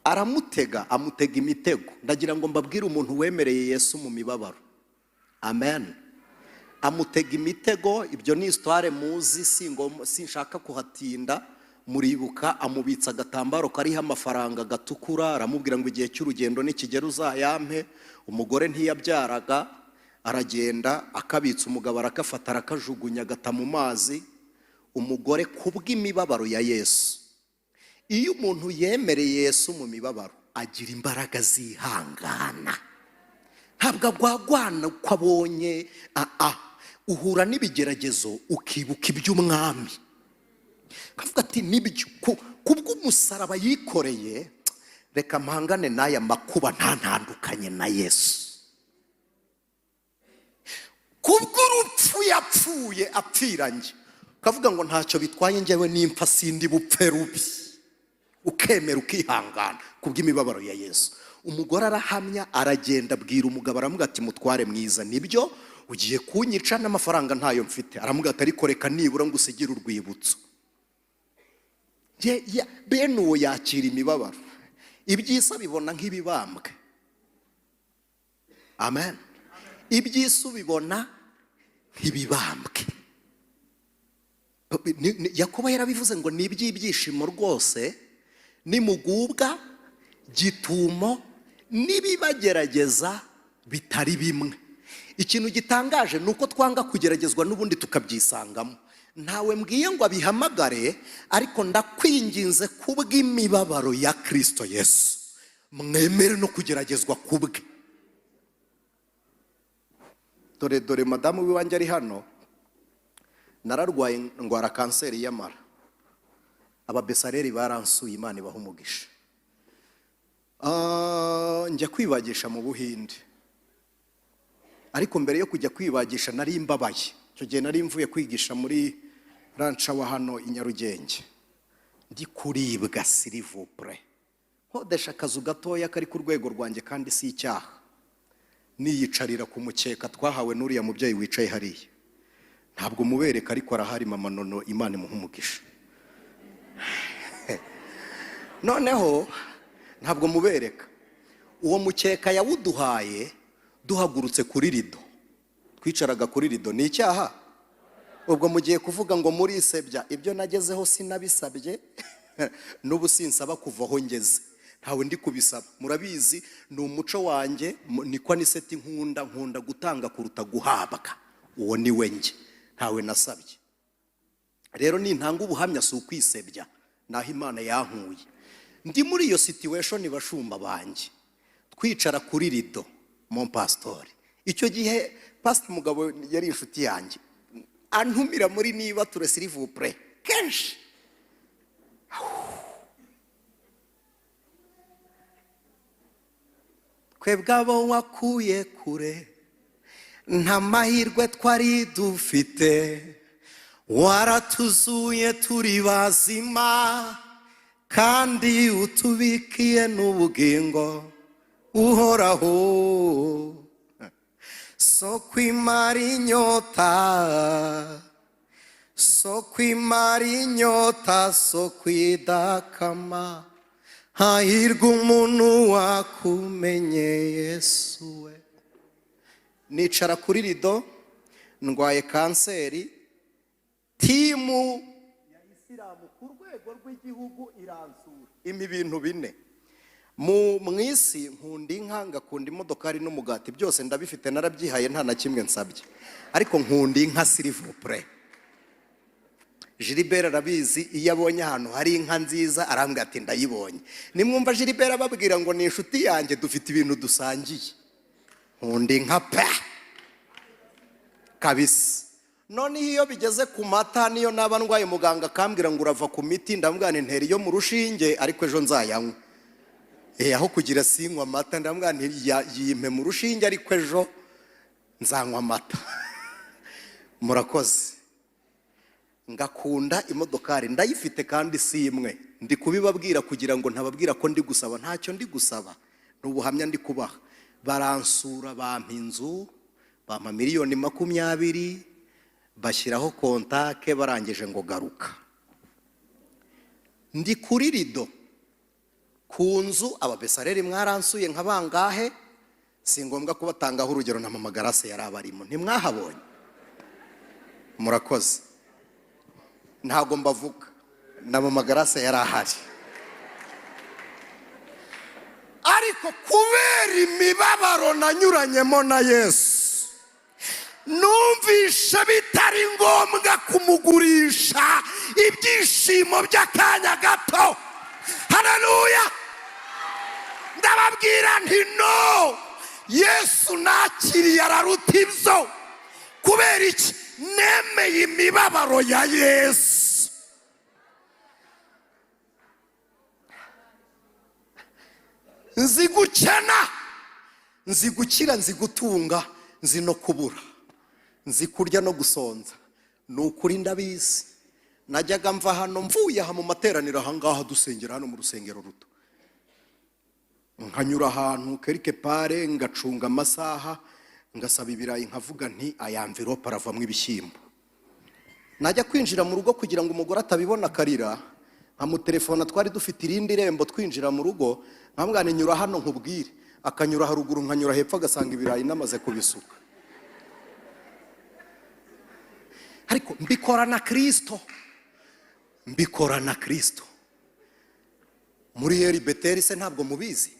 Aramutega, amutega imitego. Ndagira ngo mbabwire umuntu wemereye Yesu mu mibabaro, amen, amutega imitego. Ibyo ni histoire muzi, sinshaka kuhatinda. Muribuka amubitsa agatambaro kariho amafaranga gatukura, aramubwira ngo: "Igihe cy'urugendo nikigera uzayampe." Umugore ntiyabyaraga, aragenda akabitsa, umugabo arakafata, arakajugunya, agata mu mazi. Umugore kubw'imibabaro ya Yesu. Iyo umuntu yemereye Yesu mu mibabaro, agira imbaraga zihangana, ntabwo agwagwana uko abonye. Uhura n'ibigeragezo ukibuka iby'umwami, ukavuga ati: "Nibyo, kubw'umusaraba yikoreye, reka mpangane n'aya makuba ntantandukanye na Yesu. Kubw'urupfu yapfuye apfiranye," ukavuga ngo: "Ntacyo bitwaye, njyewe nimpfa sindi bupfe rubi." Ukemera, ukihangana kubw'imibabaro ya Yesu. Umugore arahamya, aragenda abwira umugabo, aramubwira ati: "Mutware mwiza, nibyo ugiye kunyica, n'amafaranga ntayo mfite." Aramubwira ati: "Ariko reka nibura ngo usigire urwibutso." Bene uwo yakira imibabaro, iby'isi abibona nk'ibibambwe. Amen. Iby'isi ubibona nk'ibibambwe. Yakobo yarabivuze ngo ni iby'ibyishimo rwose nimugubwa gitumo n'ibibagerageza bitari bimwe. Ikintu gitangaje ni uko twanga kugeragezwa n'ubundi tukabyisangamo. Ntawe mbwiye ngo abihamagare, ariko ndakwinginze, kubw'imibabaro ya Kirisito Yesu, mwemere no kugeragezwa kubwe. Dore, dore madamu w'iwanjye ari hano. Nararwaye, ndwara kanseri y'amara. Ababesareri baransuye, Imana ibaha umugisha. Njya kwibagisha mu Buhinde, ariko mbere yo kujya kwibagisha nari mbabaye. Icyo gihe nari mvuye kwigisha muri ranca wa hano i Nyarugenge, ndi kuribwa, s'il vous plaît. Nkodesha akazu gatoya kari ku rwego rwanjye, kandi si icyaha, niyicarira ku mukeka twahawe n'uriya mubyeyi wicaye hariya. Ntabwo mubereka ariko arahari, mama Nono, Imana imuha umugisha. Noneho ntabwo mubereka. Uwo mukeka yawuduhaye duhagurutse kuri rido. Twicaraga kuri rido. Ni icyaha? Ubwo mugiye kuvuga ngo murisebya. Ibyo nagezeho sinabisabye, n'ubu sinsaba kuva aho ngeze, ntawe ndi kubisaba. Murabizi, ni umuco wanjye, niko Anicet nkunda gutanga kuruta guhabwa. Uwo ni we njye, ntawe nasabye. Rero nintanga ubuhamya si ukwisebya, naho Imana yankuye. Ndi muri iyo situation, bashumba banjye, twicara kuri rido. Mon pastor, icyo gihe Pastor Mugabo yari inshuti yanjye, antumira muri niba ture, s'il vous plaît, kenshi. Twebwe abo wakuye kure, nta mahirwe twari dufite, waratuzuye turi bazima, kandi utubikiye n'ubugingo uhoraho. So kwimara inyota, so kwimara inyota, so kwidakama. Hahirwa umuntu wakumenye, Yesu we. Nicara kuri rido, ndwaye kanseri. Team ya Isilamu ku rwego rw'igihugu iransura, impa ibintu bine. Mu isi nkunda inka, ngakunda imodokari n'umugati. Byose ndabifite, narabyihaye, nta na kimwe nsabye, ariko nkunda inka, s'il vous plaît. Gilbert arabizi, iyo abonye ahantu hari inka nziza arambwira ati: "Ndayibonye." Nimwumva Gilbert ababwira ngo ni inshuti yanjye, dufite ibintu dusangiye. Nkunda inka pe, kabisa. Noneho iyo bigeze ku mata, niyo naba ndwaye, muganga akambwira ngo urava ku miti, ndamubwira nti: "Ntera iyo mu rushinge, ariko ejo nzayanywa." Aho kugira sinywa amata, ndamubwira nti: "Yimpe mu rushinge, ariko ejo nzanywa amata." Murakoze. Ngakunda imodokari, ndayifite kandi si imwe. Ndi kubibabwira kugira ngo ntababwira ko ndi gusaba. Ntacyo ndi gusaba, ni ubuhamya ndi kubaha. Baransura, bampa inzu, bampa miliyoni 20, bashyiraho kontake. Barangije ngo garuka. Ndi kuri rido ku nzu. Ababesareri mwaransuye nka bangahe? Si ngombwa kubatangaho urugero, na Mama Garase yari abarimo, ntimwahabonye? Murakoze, ntabwo mbavuga. Na Mama Garase yari ahari. Ariko kubera imibabaro nanyuranyemo na Yesu, numvishe bitari ngombwa kumugurisha ibyishimo by'akanya gato. Haleluya! Ndababwira nti: "No, Yesu nakiriye araruta ibyo." Kubera iki? Nemeye imibabaro ya Yesu. Nzi gukena, nzi gukira, nzi gutunga, nzi no kubura, nzi kurya no gusonza. Ni ukuri ndabizi. Najyaga mva hano, mvuye aha mu materaniro ahangaha dusengera hano mu rusengero ruto, nkanyura ahantu quelque part, ngacunga amasaha, ngasaba ibirayi, nkavuga nti: "Aya enveloppe aravamo ibishyimbo." Najya kwinjira mu rugo, kugira ngo umugore atabibona akarira, nkamutelefona. Twari dufite irindi rembo twinjira mu rugo. Nkamubwira: "Nyura hano nkubwire." Akanyura haruguru, nkanyura hepfo, agasanga ibirayi namaze kubisuka. Ariko mbikora na Kirisito, mbikora na Kirisito. Muri Eri Beteri se ntabwo mubizi?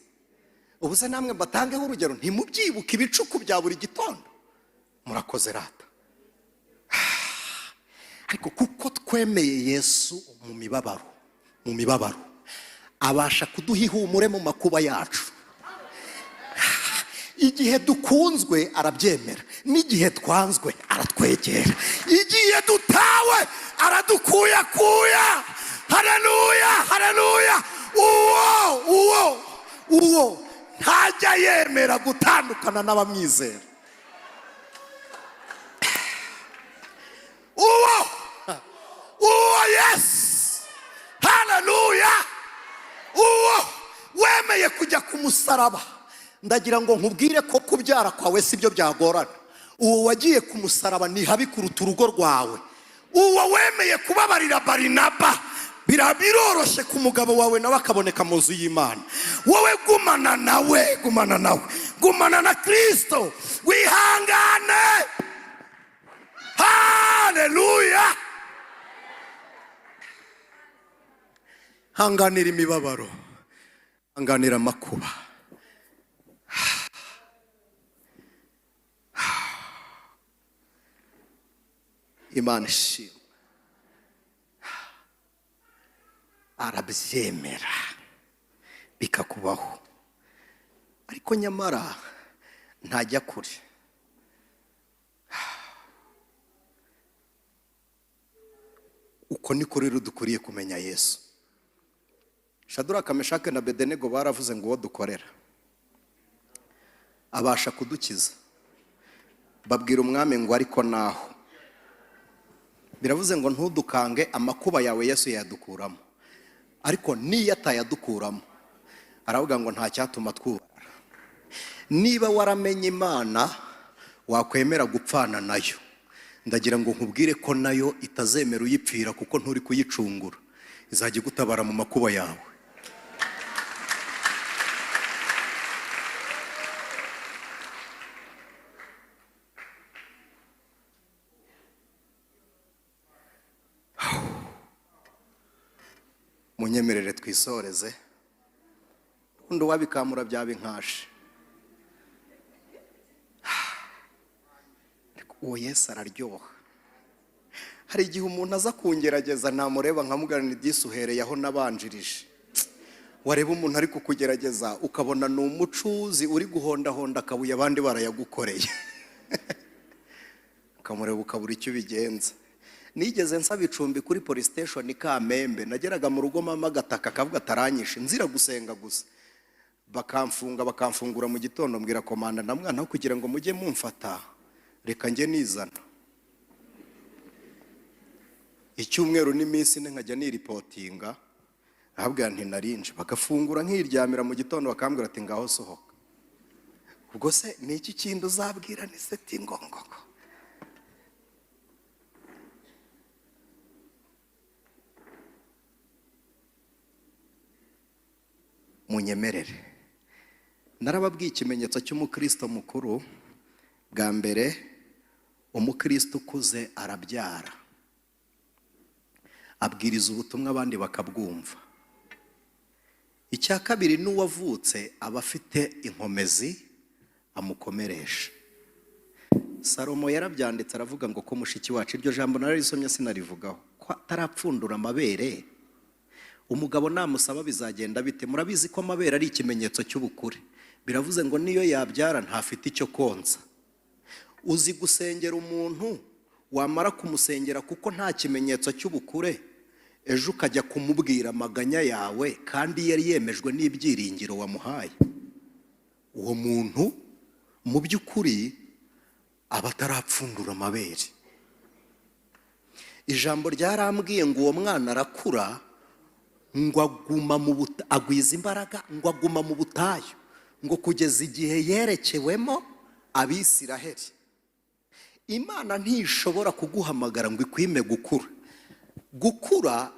Ubu se namwe mbatangeho urugero? Ntimubyibuke ibicuku bya buri gitondo? Murakoze rata. Ariko kuko twemeye Yesu mu mibabaro, mu mibabaro abasha kuduha ihumure mu makuba yacu. Igihe dukunzwe arabyemera, n'igihe twanzwe aratwegera, igihe dutawe aradukuyakuya. Haleluya, haleluya! Uwo ntajya yemera gutandukana n'abamwizera. Uwo Yesu, haleluya, uwo wemeye kujya ku musaraba. Ndagira ngo nkubwire ko kubyara kwawe si byo byagorana. Uwo wagiye ku musaraba ni habi kuruta urugo rwawe. Uwo wemeye kubabarira Barinaba, Biroroshye ku mugabo wawe nawe akaboneka mu nzu y'Imana. Wowe gumana nawe, gumana nawe, gumana na Kirisito, wihangane. Haleluya! Hanganira imibabaro, hanganira amakuba. Imana ishimwe, arabyemera bikakubaho, ariko nyamara ntajya kure. Uko niko rero dukwiriye kumenya Yesu. Shaduraka, Meshake na Bedenego baravuze ngo uwo dukorera abasha kudukiza. Babwira umwami ngo ariko naho biravuze ngo ntudukange, amakuba yawe Yesu yadukuramo, ariko niyo atayadukuramo aravuga ngo nta cyatuma twubara. Niba waramenye Imana wakwemera gupfana nayo, ndagira ngo nkubwire ko nayo itazemera uyipfira, kuko nturi kuyicungura, izajya igutabara mu makuba yawe. Munyemerere twisoreze, undi uwabikamura byaba inkashe. Uwo Yesu araryoha. Hari igihe umuntu aza kungerageza, namureba nkamugana disi uhereye aho nabanjirije. Wareba umuntu ari kukugerageza ukabona ni umucuzi uri guhondahonda akabuye abandi barayagukoreye, ukamureba ukabura icyo ubigenza. Nigeze nsaba icumbi kuri police station Kamembe, nageraga mu rugo mama agataka akavuga ataranyishe, nzira gusenga gusa, bakamfunga bakamfungura mu gitondo. Mbwira komanda na mwana aho kugira ngo mujye mumfata, reka njye nizana icyumweru n'iminsi ine nkajya niripotinga. Ahabwira nti narinje, bagafungura nkiryamira mu gitondo, bakambwira ati ngaho sohoka. Ubwo se ni iki kindi uzabwira? Ni seti ngongoko. Munyemerere, narababwiye ikimenyetso cy'umukristo mukuru. Bwa mbere, umukristo ukuze arabyara, abwiriza ubutumwa abandi bakabwumva. Icya kabiri, n'uwavutse aba afite inkomezi amukomeresha. Salomo yarabyanditse aravuga ngo ko mushiki wacu, iryo jambo nararisomye sinarivugaho, ko atarapfundura amabere, umugabo namusaba bizagenda bite? Murabizi ko amabere ari ikimenyetso cy'ubukure. Biravuze ngo niyo yabyara ntafite icyo konsa. Uzi gusengera umuntu, wamara kumusengera kuko nta kimenyetso cy'ubukure, ejo ukajya kumubwira amaganya yawe kandi yari yemejwe n'ibyiringiro wamuhaye. Uwo muntu mu by'ukuri aba atarapfundura amabere. Ijambo ryarambwiye ngo uwo mwana arakura, ngo aguma mu agwiza imbaraga, ngo aguma mu butayu, ngo kugeza igihe yerekewemo Abisiraheli. Imana ntishobora kuguhamagara ngo ikwime gukura. Gukura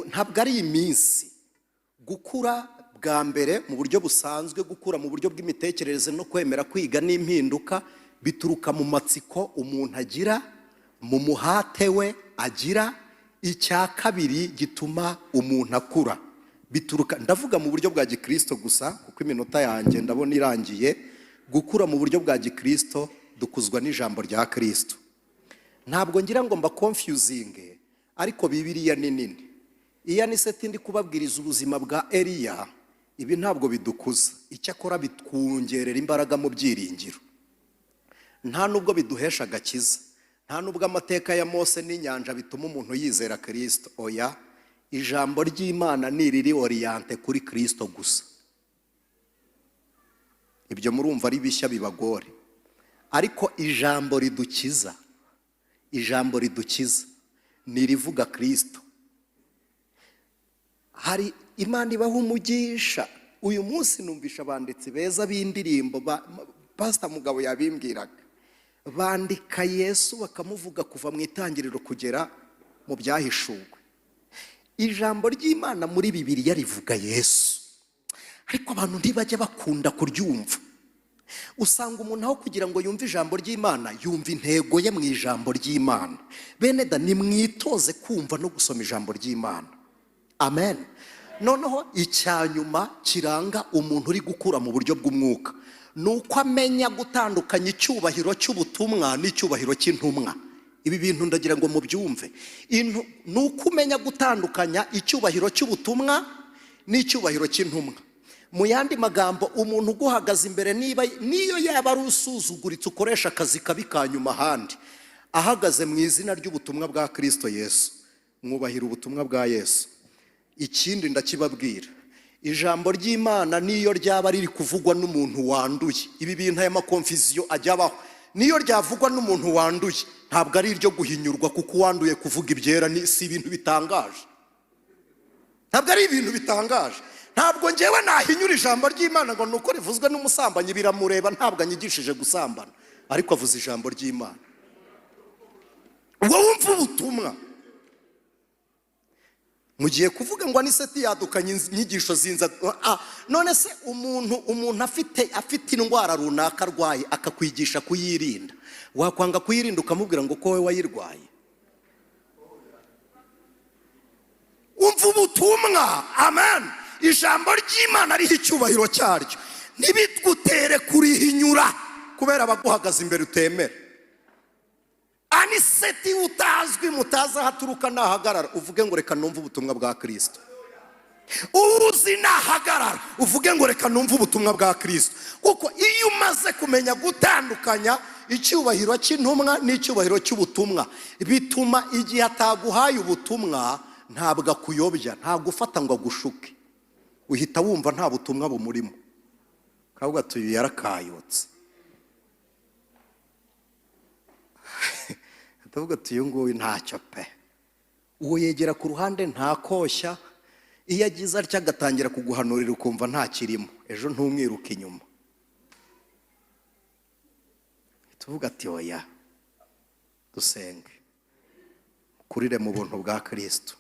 ntabwo ari iminsi. Gukura bwa mbere mu buryo busanzwe, gukura mu buryo bw'imitekerereze no kwemera kwiga n'impinduka, bituruka mu matsiko umuntu agira, mu muhate we agira. Icya kabiri gituma umuntu akura bituruka, ndavuga mu buryo bwa gikristo gusa kuko iminota yanjye ndabona irangiye. Gukura mu buryo bwa gikristo dukuzwa n'ijambo rya Kristo. Ntabwo ngira ngo mba confusing, ariko Bibiliya ni nini. Iya ni seti ndi kubabwiriza ubuzima bwa Eliya, ibi ntabwo bidukuza, icyakora bitwongerera imbaraga mu byiringiro. Nta nubwo biduhesha agakiza, nta nubwo amateka ya Mose n'inyanja bituma umuntu yizera Kristo. Oya, ijambo ry'Imana ni iriri orienté kuri Kristo gusa. Ibyo murumva ari bishya bibagore, ariko ijambo ridukiza, ijambo ridukiza ni irivuga Kristo. Hari Imana ibaha umugisha. Uyu munsi numvisha abanditsi beza b'indirimbo, Pastor Mugabo yabimbwiraga, bandika Yesu bakamuvuga kuva mu itangiriro kugera mu byahishuwe. Ijambo ry'Imana muri Bibiliya rivuga Yesu, ariko abantu ntibajya bakunda kuryumva. Usanga umuntu aho kugira ngo yumve ijambo ry'Imana, yumva intego ye mu ijambo ry'Imana. Bene da, nimwitoze kumva no gusoma ijambo ry'Imana. Amen. Noneho icya nyuma kiranga umuntu uri gukura mu buryo bw'umwuka ni uko amenya gutandukanya icyubahiro cy'ubutumwa n'icyubahiro cy'intumwa. Ibi bintu ndagira ngo mubyumve. Ni uko umenya gutandukanya icyubahiro cy'ubutumwa n'icyubahiro cy'intumwa. Mu yandi magambo, umuntu uguhagaze imbere, niba niyo yaba ari usuzuguritse, ukoresha akazi kabi ka nyuma ahandi, ahagaze mu izina ry'ubutumwa bwa Kirisito Yesu, mwubahira ubutumwa bwa Yesu. Ikindi ndakibabwira, ijambo ry'Imana niyo ryaba riri kuvugwa n'umuntu wanduye, ibi bintu, aya ma confusion ajya abaho, niyo ryavugwa n'umuntu wanduye ntabwo ari iryo guhinyurwa, kuko uwanduye kuvuga ibyera ni si ibintu bitangaje, ntabwo ari ibintu bitangaje. Ntabwo ngewe nahinyura ijambo ry'Imana ngo ni uko rivuzwe n'umusambanyi. Biramureba, ntabwo anyigishije gusambana, ariko avuze ijambo ry'Imana. Ubwo wumva ubutumwa mugiye kuvuga ngo Anicet yadukanye inyigisho zinza. None se umuntu afite indwara runaka arwaye, akakwigisha kuyirinda, wakwanga kuyirinda ukamubwira ngo ko wowe wayirwaye? Umva ubutumwa. Amen. Ijambo ry'Imana riho icyubahiro cyaryo, ntibigutere kurihinyura kubera abaguhagaze imbere utemera. Anicet utazwi, mutazi aho aturuka, nahagarara uvuge ngo "Reka numve ubutumwa bwa Kirisito." Uzi nahagarara uvuge ngo "Reka numve ubutumwa bwa Kirisito." Kuko iyo umaze kumenya gutandukanya icyubahiro cy'intumwa n'icyubahiro cy'ubutumwa, bituma igihe ataguhaye ubutumwa ntabwo akuyobya, ntagufata ngo agushuke. Uhita wumva nta butumwa bumurimo, kavuga ati "Uyu yarakayotse." Ndavuga ati "Uyu nguyu ntacyo pe." Uwo yegera ku ruhande, ntakoshya. Iyo agize atya agatangira kuguhanurira, ukumva ntakirimo, ejo ntumwiruke inyuma. Tuvuga ati "Oya." Dusenge, kurire mu buntu bwa Kirisito.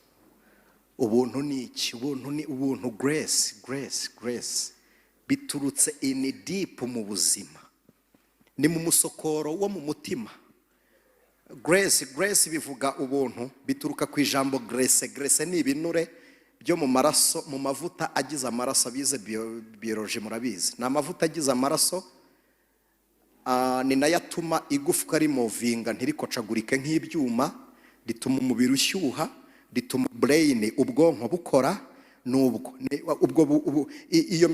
Ubuntu ni iki? Ubuntu ni ubuntu, grace, grace, grace biturutse in deep mu buzima, ni mu musokoro wo mu mutima. Grace, grace bivuga ubuntu, bituruka ku ijambo graisse. Graisse ni ibinure byo mu maraso, mu mavuta agize amaraso. Abize biology murabizi, ni amavuta agize amaraso. Ni nayo atuma igufwa rimovinga, ntirikocagurike nk'ibyuma, rituma umubiri ushyuha, rituma brain, ubwonko bukora. Nubwo ubwo iyo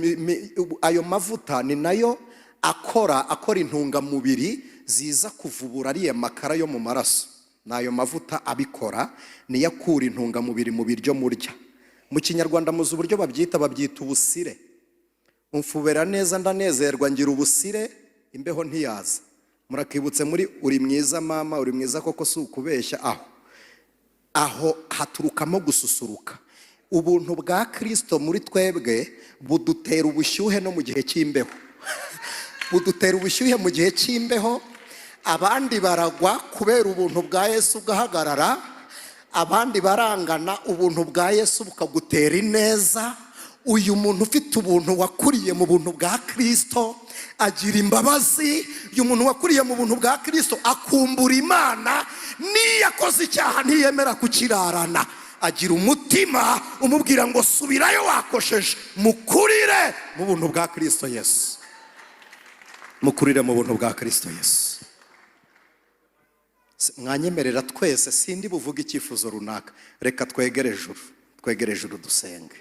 ayo mavuta ni nayo akora intungamubiri ziza kuvubura ariya makara yo mu maraso. Ni ayo mavuta abikora, niyo akura intungamubiri mu biryo murya. Mu Kinyarwanda muzi uburyo babyita? Babyita ubusire. Umfubera neza ndanezerwa, ngira ubusire, imbeho ntiyaza. Murakibutse muri "Uri mwiza mama, uri mwiza koko", si ukubeshya. Aho haturukamo gususuruka. Ubuntu bwa Kirisito muri twebwe budutera ubushyuhe no mu gihe cy'imbeho, budutera ubushyuhe mu gihe cy'imbeho. Abandi baragwa kubera ubuntu bwa Yesu ugahagarara, abandi barangana, ubuntu bwa Yesu bukagutera ineza. Uyu muntu ufite ubuntu, wakuriye mu buntu bwa Kirisito, agira imbabazi. Uyu muntu wakuriye mu buntu bwa Kirisito akumbura Imana. N'iyo akoze icyaha ntiyemera kukirarana, agira umutima umubwira ngo "Subirayo, wakosheje." Mukurire mu buntu bwa Kirisito Yesu, mukurire mu buntu bwa Kirisito Yesu. Mwanyemerera twese, sindi buvuge icyifuzo runaka, reka twegere ejuru, twegere ejuru dusenge.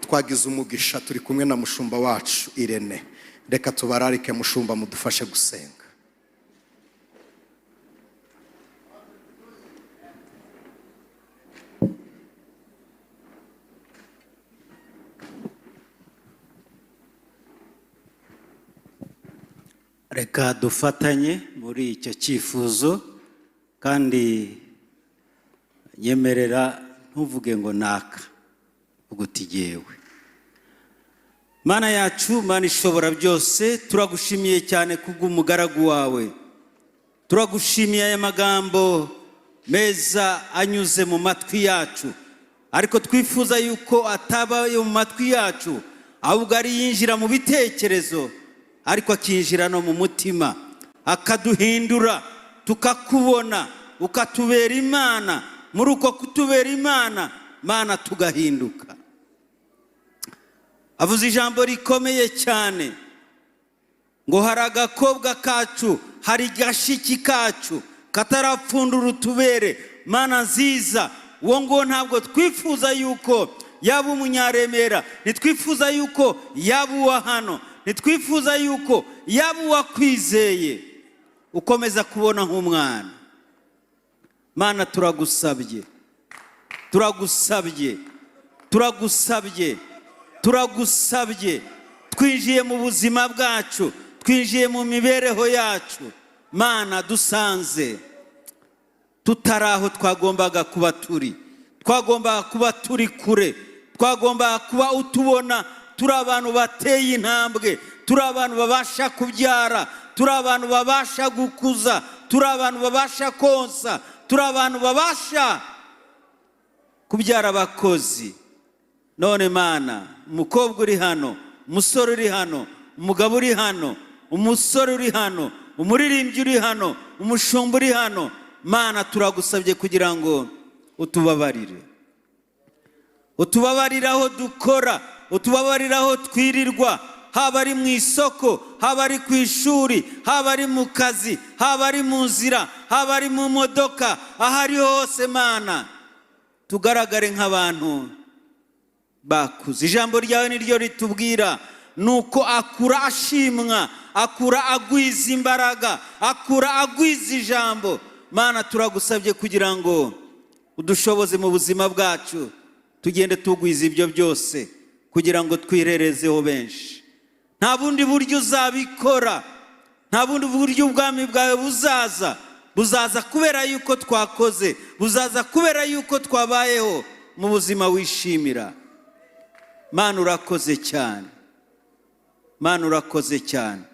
Twagize umugisha, turi kumwe na mushumba wacu Irene. Reka tubararike, mushumba, mudufashe gusenga. Reka dufatanye muri icyo cyifuzo, kandi nyemerera ntuvuge ngo naka, uvuga uti "Jyewe." Mana yacu, Mana ishobora byose, turagushimiye cyane kubw'umugaragu wawe. Turagushimiye aya magambo meza anyuze mu matwi yacu. Ariko twifuza yuko ataba ayo mu matwi yacu, ahubwo ari yinjira mu bitekerezo, ariko akinjira no mu mutima, akaduhindura, tukakubona, ukatubera Imana. Muri uko kutubera Imana, Mana, tugahinduka. Avuze ijambo rikomeye cyane ngo hari agakobwa kacu, hari gashiki kacu katarapfundura utubere. Mana nziza, uwo nguwo ntabwo twifuza yuko yaba Umunyaremera, ntitwifuza yuko yaba uwa hano, ntitwifuza yuko yaba uwakwizeye ukomeza kubona nk'umwana. Mana, turagusabye, turagusabye, turagusabye, turagusabye. Twinjiye mu buzima bwacu, twinjiye mu mibereho yacu, Mana, dusanze tutari aho twagombaga kuba turi. Twagombaga kuba turi kure, twagombaga kuba utubona turi abantu bateye intambwe, turi abantu babasha kubyara, turi abantu babasha gukuza, turi abantu babasha konsa, turi abantu babasha kubyara abakozi. None Mana, umukobwa uri hano, umusore uri hano, umugabo uri hano, umusore uri hano, umuririmbyi uri hano, umushumba uri hano, Mana, turagusabye kugira ngo utubabarire, utubabarire aho dukora, utubabarire aho twirirwa, haba ari mu isoko, haba ari ku ishuri, haba ari mu kazi, haba ari mu nzira, haba ari mu modoka, aho ari hose, Mana, tugaragare nk'abantu bakuze. Ijambo ryawe niryo ritubwira nuko akura ashimwa, akura agwiza imbaraga, akura agwiza ijambo. Mana, turagusabye kugira ngo udushoboze mu buzima bwacu, tugende tugwiza ibyo byose kugira ngo twirerezeho benshi. Nta bundi buryo uzabikora, nta bundi buryo ubwami bwawe buzaza. Buzaza kubera yuko twakoze, buzaza kubera yuko twabayeho mu buzima wishimira. Mana, urakoze cyane. Mana, urakoze cyane.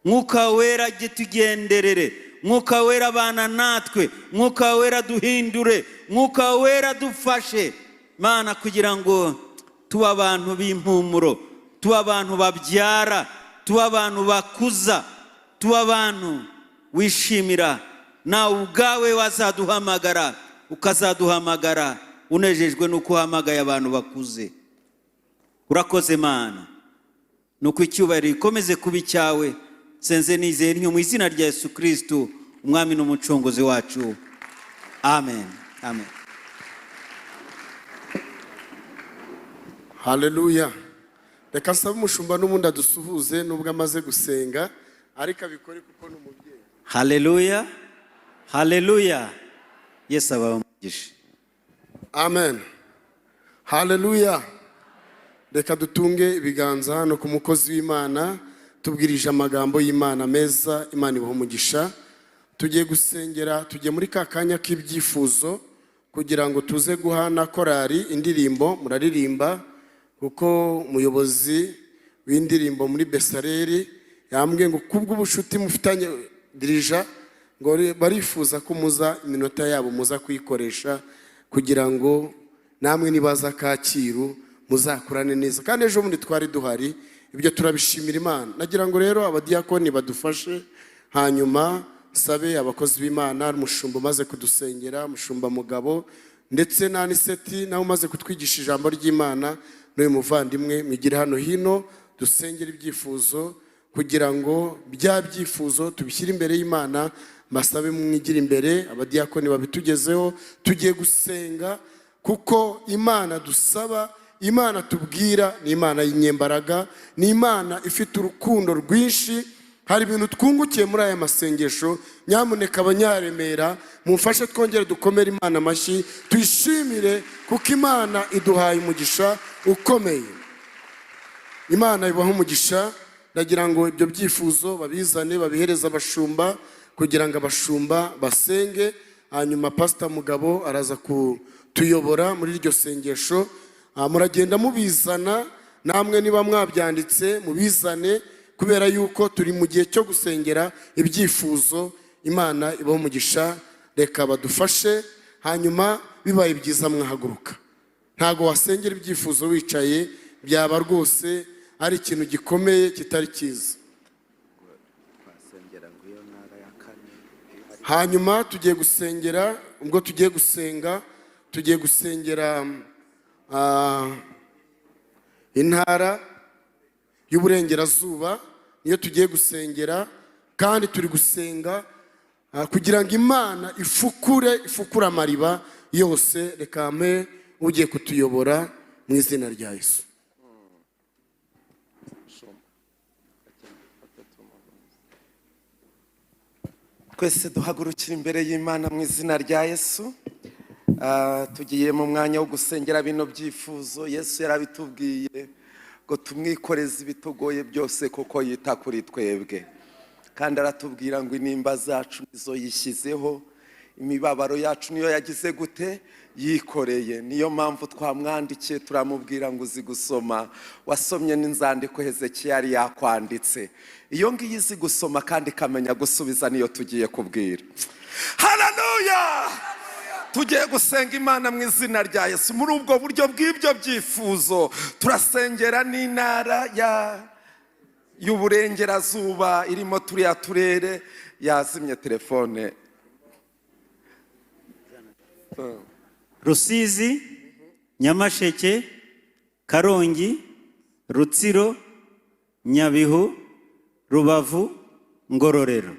Mwuka Wera ajye tugenderere, Mwuka Wera abana natwe, Mwuka Wera duhindure, Mwuka Wera dufashe, Mana, kugira ngo tube abantu b'impumuro, tube abantu babyara, tube abantu bakuza, tube abantu wishimira. Nawe ubwawe wazaduhamagara, ukazaduhamagara unejejwe n'uko uhamagaye abantu bakuze. Urakoze Mana, nuko icyubahiro gikomeze kuba icyawe. Nsenze nizeye ntyo mu izina rya Yesu Kirisitu, Umwami n'Umucunguzi wacu. Amen, amen. Haleluya! Reka nsabe umushumba n'ubundi adusuhuze nubwo amaze gusenga, ariko abikore kuko ni umubyeyi. Haleluya, haleluya! Yesu abahe umugisha. Amen, haleluya! Reka dutunge ibiganza hano ku mukozi w'Imana tubwirije amagambo y'Imana meza. Imana ibaha umugisha. Tugiye gusengera, tugiye muri ka kanya k'ibyifuzo kugira ngo tuze guha na korari indirimbo muraririmba, kuko umuyobozi w'indirimbo muri Besareri yambwiye ngo kubw'ubucuti mufitanye dirija, ngo barifuza ko muza iminota yabo muza kuyikoresha kugira ngo namwe nibaza Kacyiru muzakurane neza. Kandi ejo bundi twari duhari, ibyo turabishimira Imana. Nagira ngo rero abadiyakoni badufashe, hanyuma sabe abakozi b'Imana, umushumba umaze kudusengera, umushumba Mugabo, ndetse na Aniseti nawe umaze kutwigisha ijambo ry'Imana, n'uyu muvandimwe, mwigire hano hino dusengere ibyifuzo kugira ngo bya byifuzo tubishyire imbere y'Imana. Masabe mwigire imbere, abadiyakoni babitugezeho. Tugiye gusenga kuko Imana dusaba, Imana tubwira, ni Imana y'inyembaraga, ni Imana ifite urukundo rwinshi. Hari ibintu twungukiye muri aya masengesho. Nyamuneka Abanyaremera mumfashe twongere dukomere Imana amashyi, tuyishimire kuko Imana iduhaye umugisha ukomeye. Imana ibaha umugisha. Ndagira ngo ibyo byifuzo babizane, babihereze abashumba kugira ngo abashumba basenge, hanyuma Pasita Mugabo araza kutuyobora muri iryo sengesho. Muragenda mubizana namwe, niba mwabyanditse mubizane, kubera yuko turi mu gihe cyo gusengera ibyifuzo. Imana ibaha umugisha. Reka badufashe, hanyuma bibaye byiza mwahaguruka. Ntabwo wasengera ibyifuzo wicaye, byaba rwose ari ikintu gikomeye kitari cyiza. Twasengera ngo iyo ntara ya kane. Hanyuma tugiye gusengera, ubwo tugiye gusenga, tugiye gusengera intara y'Uburengerazuba, niyo tugiye gusengera. Kandi turi gusenga kugira ngo Imana ifukure amariba yose. Reka mpe ugiye kutuyobora mu izina rya Yesu. Twese duhagurukira imbere y'Imana mu izina rya Yesu. Tugiye mu mwanya wo gusengera bino byifuzo. Yesu yarabitubwiye ngo tumwikoreze ibitugoye byose kuko yita kuri twebwe. Kandi aratubwira ngo intimba zacu nizo yishyizeho, imibabaro yacu niyo yagize gute? Yikoreye. Niyo mpamvu twamwandikiye, turamubwira ngo uzi gusoma, wasomye n'inzandiko Hezekiya yari yakwanditse. Iyo ngiyo izi gusoma kandi ikamenya gusubiza, niyo tugiye kubwira. Haleluya! Tugiye gusenga Imana mu izina rya Yesu. Muri ubwo buryo bw'ibyo byifuzo, turasengera n'intara ya y'Uburengerazuba irimo turiya turere. Yazimye telefone. Rusizi, Nyamasheke, Karongi, Rutsiro, Nyabihu, Rubavu, Ngororero.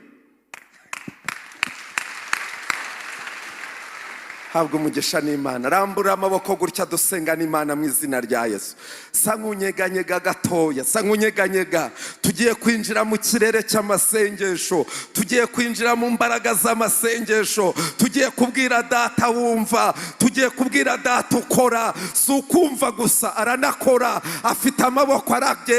Habwa umugisha n'Imana. Rambura amaboko gutya, dusenga n'Imana mu izina rya Yesu. Sa nk'unyeganyega gatoya, sa nk'unyeganyega. Tugiye kwinjira mu kirere cy'amasengesho, tugiye kwinjira mu mbaraga z'amasengesho. Tugiye kubwira Data wumva, tugiye kubwira Data ukora. Si ukumva gusa, aranakora. Afite amaboko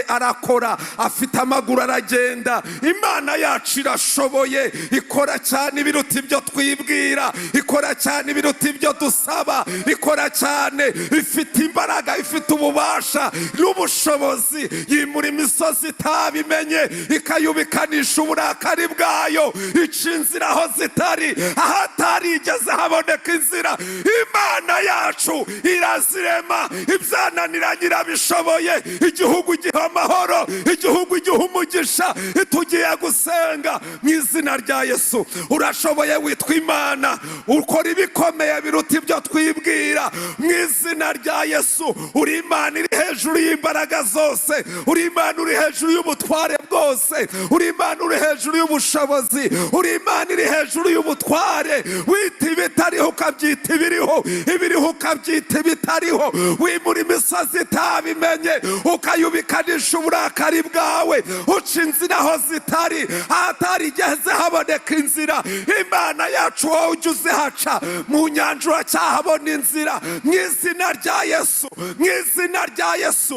arakora, afite amaguru aragenda. Imana yacu irashoboye, ikora cyane ibiruta ibyo twibwira, ikora cyane ibiruta ibyo dusaba, ikora cyane, ifite imbaraga, ifite ububasha n'ubushobozi. Yimura imisozi itabimenye, ikayubikanisha uburakari bwayo, ica inzira aho zitari, ahatarigeze haboneka inzira. Imana yacu irazirema, ibyananiranye irabishoboye. Igihugu giha amahoro, igihugu giha umugisha. Tugiye gusenga mu izina rya Yesu. Urashoboye, witwa Imana, ukora ibikomeye biruta ibyo twibwira. Mu izina rya Yesu, uri Imana iri hejuru y'imbaraga zose, uri Imana uri hejuru y'ubutware bwose, uri Imana uri hejuru y'ubushobozi, uri Imana iri hejuru y'ubutware. Wita ibitariho ukabyita ibiriho, ibiriho ukabyita ibitariho. Wimura imisozi itabimenye, ukayubikanisha uburakari bwawe, uca inzira aho zitari, ahatarigeze haboneka inzira. Imana yacu, wowe ujya uzihaca, mu nyanja uracyahabona inzira. Mu izina rya Yesu, mu izina rya Yesu,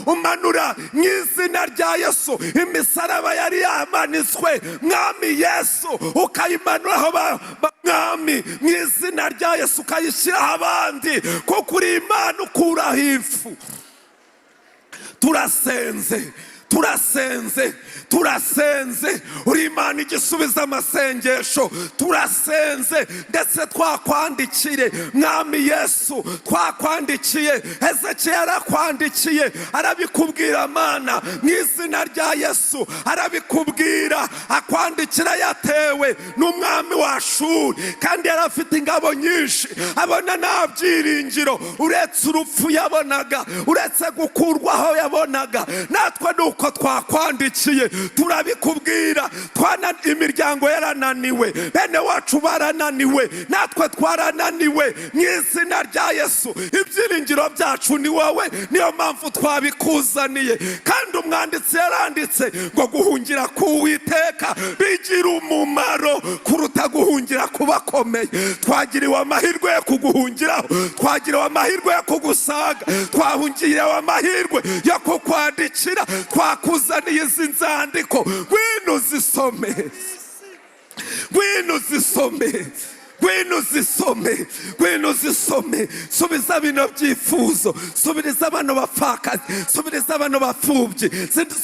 umanura mu izina rya Yesu imisaraba yari yamanitswe, Mwami Yesu, ukayimanuraho Mwami, mu izina rya Yesu, ukayishyiraho abandi, kuko uri Imana ukuraho ifu. Turasenze, turasenze, turasenze. Uri Imana igisubiza amasengesho. Turasenze, ndetse twakwandikire, Mwami Yesu, twakwandikiye. Hezekiya yarakwandikiye, arabikubwira. Mana, mu izina rya Yesu, arabikubwira, akwandikira yatewe n'umwami wa Ashuri, kandi yari afite ingabo nyinshi, abona nta byiringiro uretse urupfu yabonaga, uretse gukurwaho yabonaga. Natwe ni uko twakwandikiye, turabikubwira. Twana imiryango yarananiwe, bene wacu barananiwe, natwe twarananiwe. Mu izina rya Yesu, ibyiringiro byacu ni wowe, niyo mpamvu twabikuzaniye. Kandi umwanditsi yaranditse ngo guhungira ku Uwiteka bigira umumaro kuruta guhungira ku bakomeye. Twagiriwe amahirwe yo kuguhungiraho, twagiriwe amahirwe yo kugusaga, twahungiriwe amahirwe yo kukwandikira. Twakuzaniye izi nzandiko, ngwino uzisome, ngwino uzisome, Ngwino uzisome, ngwino uzisome. Subiza bino byifuzo, subiriza bano bapfakazi, subiriza bano bapfubyi,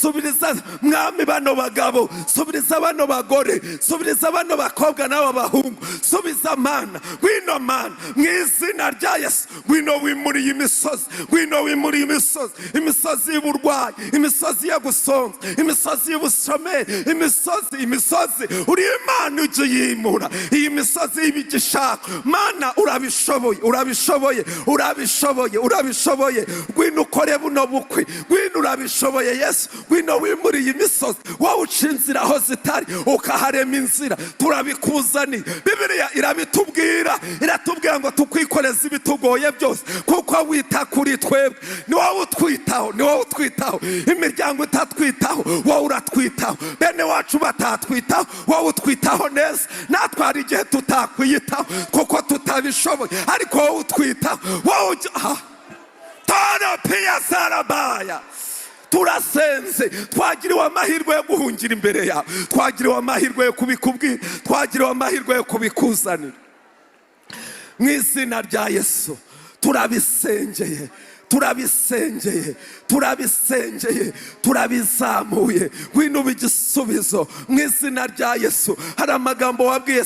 subiriza, Mwami, bano bagabo, subiriza bano bagore, subiriza bano bakobwa n'aba bahungu. Subiza, Mana. Ngwino, Mana, mu izina rya Yesu. Ngwino wimuriye imisozi, ngwino wimuriye imisozi, imisozi y'uburwayi, imisozi yo gusonza, imisozi y'ubushomeri, imisozi, imisozi. Uri Imana ujya uyimura iyi misozi y'ibigishaka. Mana, urabishoboye, urabishoboye, urabishoboye, urabishoboye. Ngwino ukore buno bukwe, ngwino, urabishoboye Yesu. Ngwino wimuriye imisozi, wowe uca inzira aho zitari ukaharema inzira. Turabikuzaniye. Bibiliya irabitubwira, iratubwira ngo tukwikoreze ibitugoye byose kuko wita kuri twebwe. Ni wowe utwitaho, ni wowe utwitaho. Imiryango itatwitaho, wowe uratwitaho. Bene wacu batatwitaho, wowe utwitaho neza. Natwe hari igihe tutakwiyitaho kuko tutabishoboye, ariko wowe utwitaho, wowe ujya aha toropiya sarabaya. Turasenze, twagiriwe amahirwe yo guhungira imbere yawe, twagiriwe amahirwe yo kubikubwira, twagiriwe amahirwe yo kubikuzanira. Mu izina rya Yesu turabisengeye, turabisengeye, turabisengeye, turabizamuye. Ngwino ube igisubizo mu izina rya Yesu. Hari amagambo wabwiye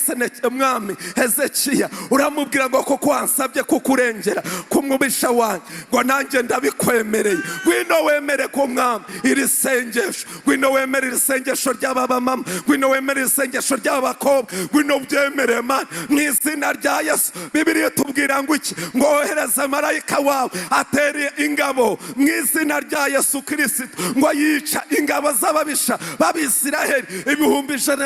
Mwami Hezekiya, uramubwira ngo kuko wansabye kukurengera ku mubisha wanjye, ngo nanjye ndabikwemereye. Ngwino wemere ku Mwami iri sengesho, ngwino wemere iri sengesho ry'aba bamama, ngwino wemere iri sengesho ry'aba bakobwa, ngwino ubyemere, Mana, mu izina rya Yesu. Bibiliya tubwira ngo iki? Ngo wohereze marayika wawe atere ingabo mu izina rya Yesu Kirisito, ngo yica ingabo z'ababisha b'Abisiraheli 100,000.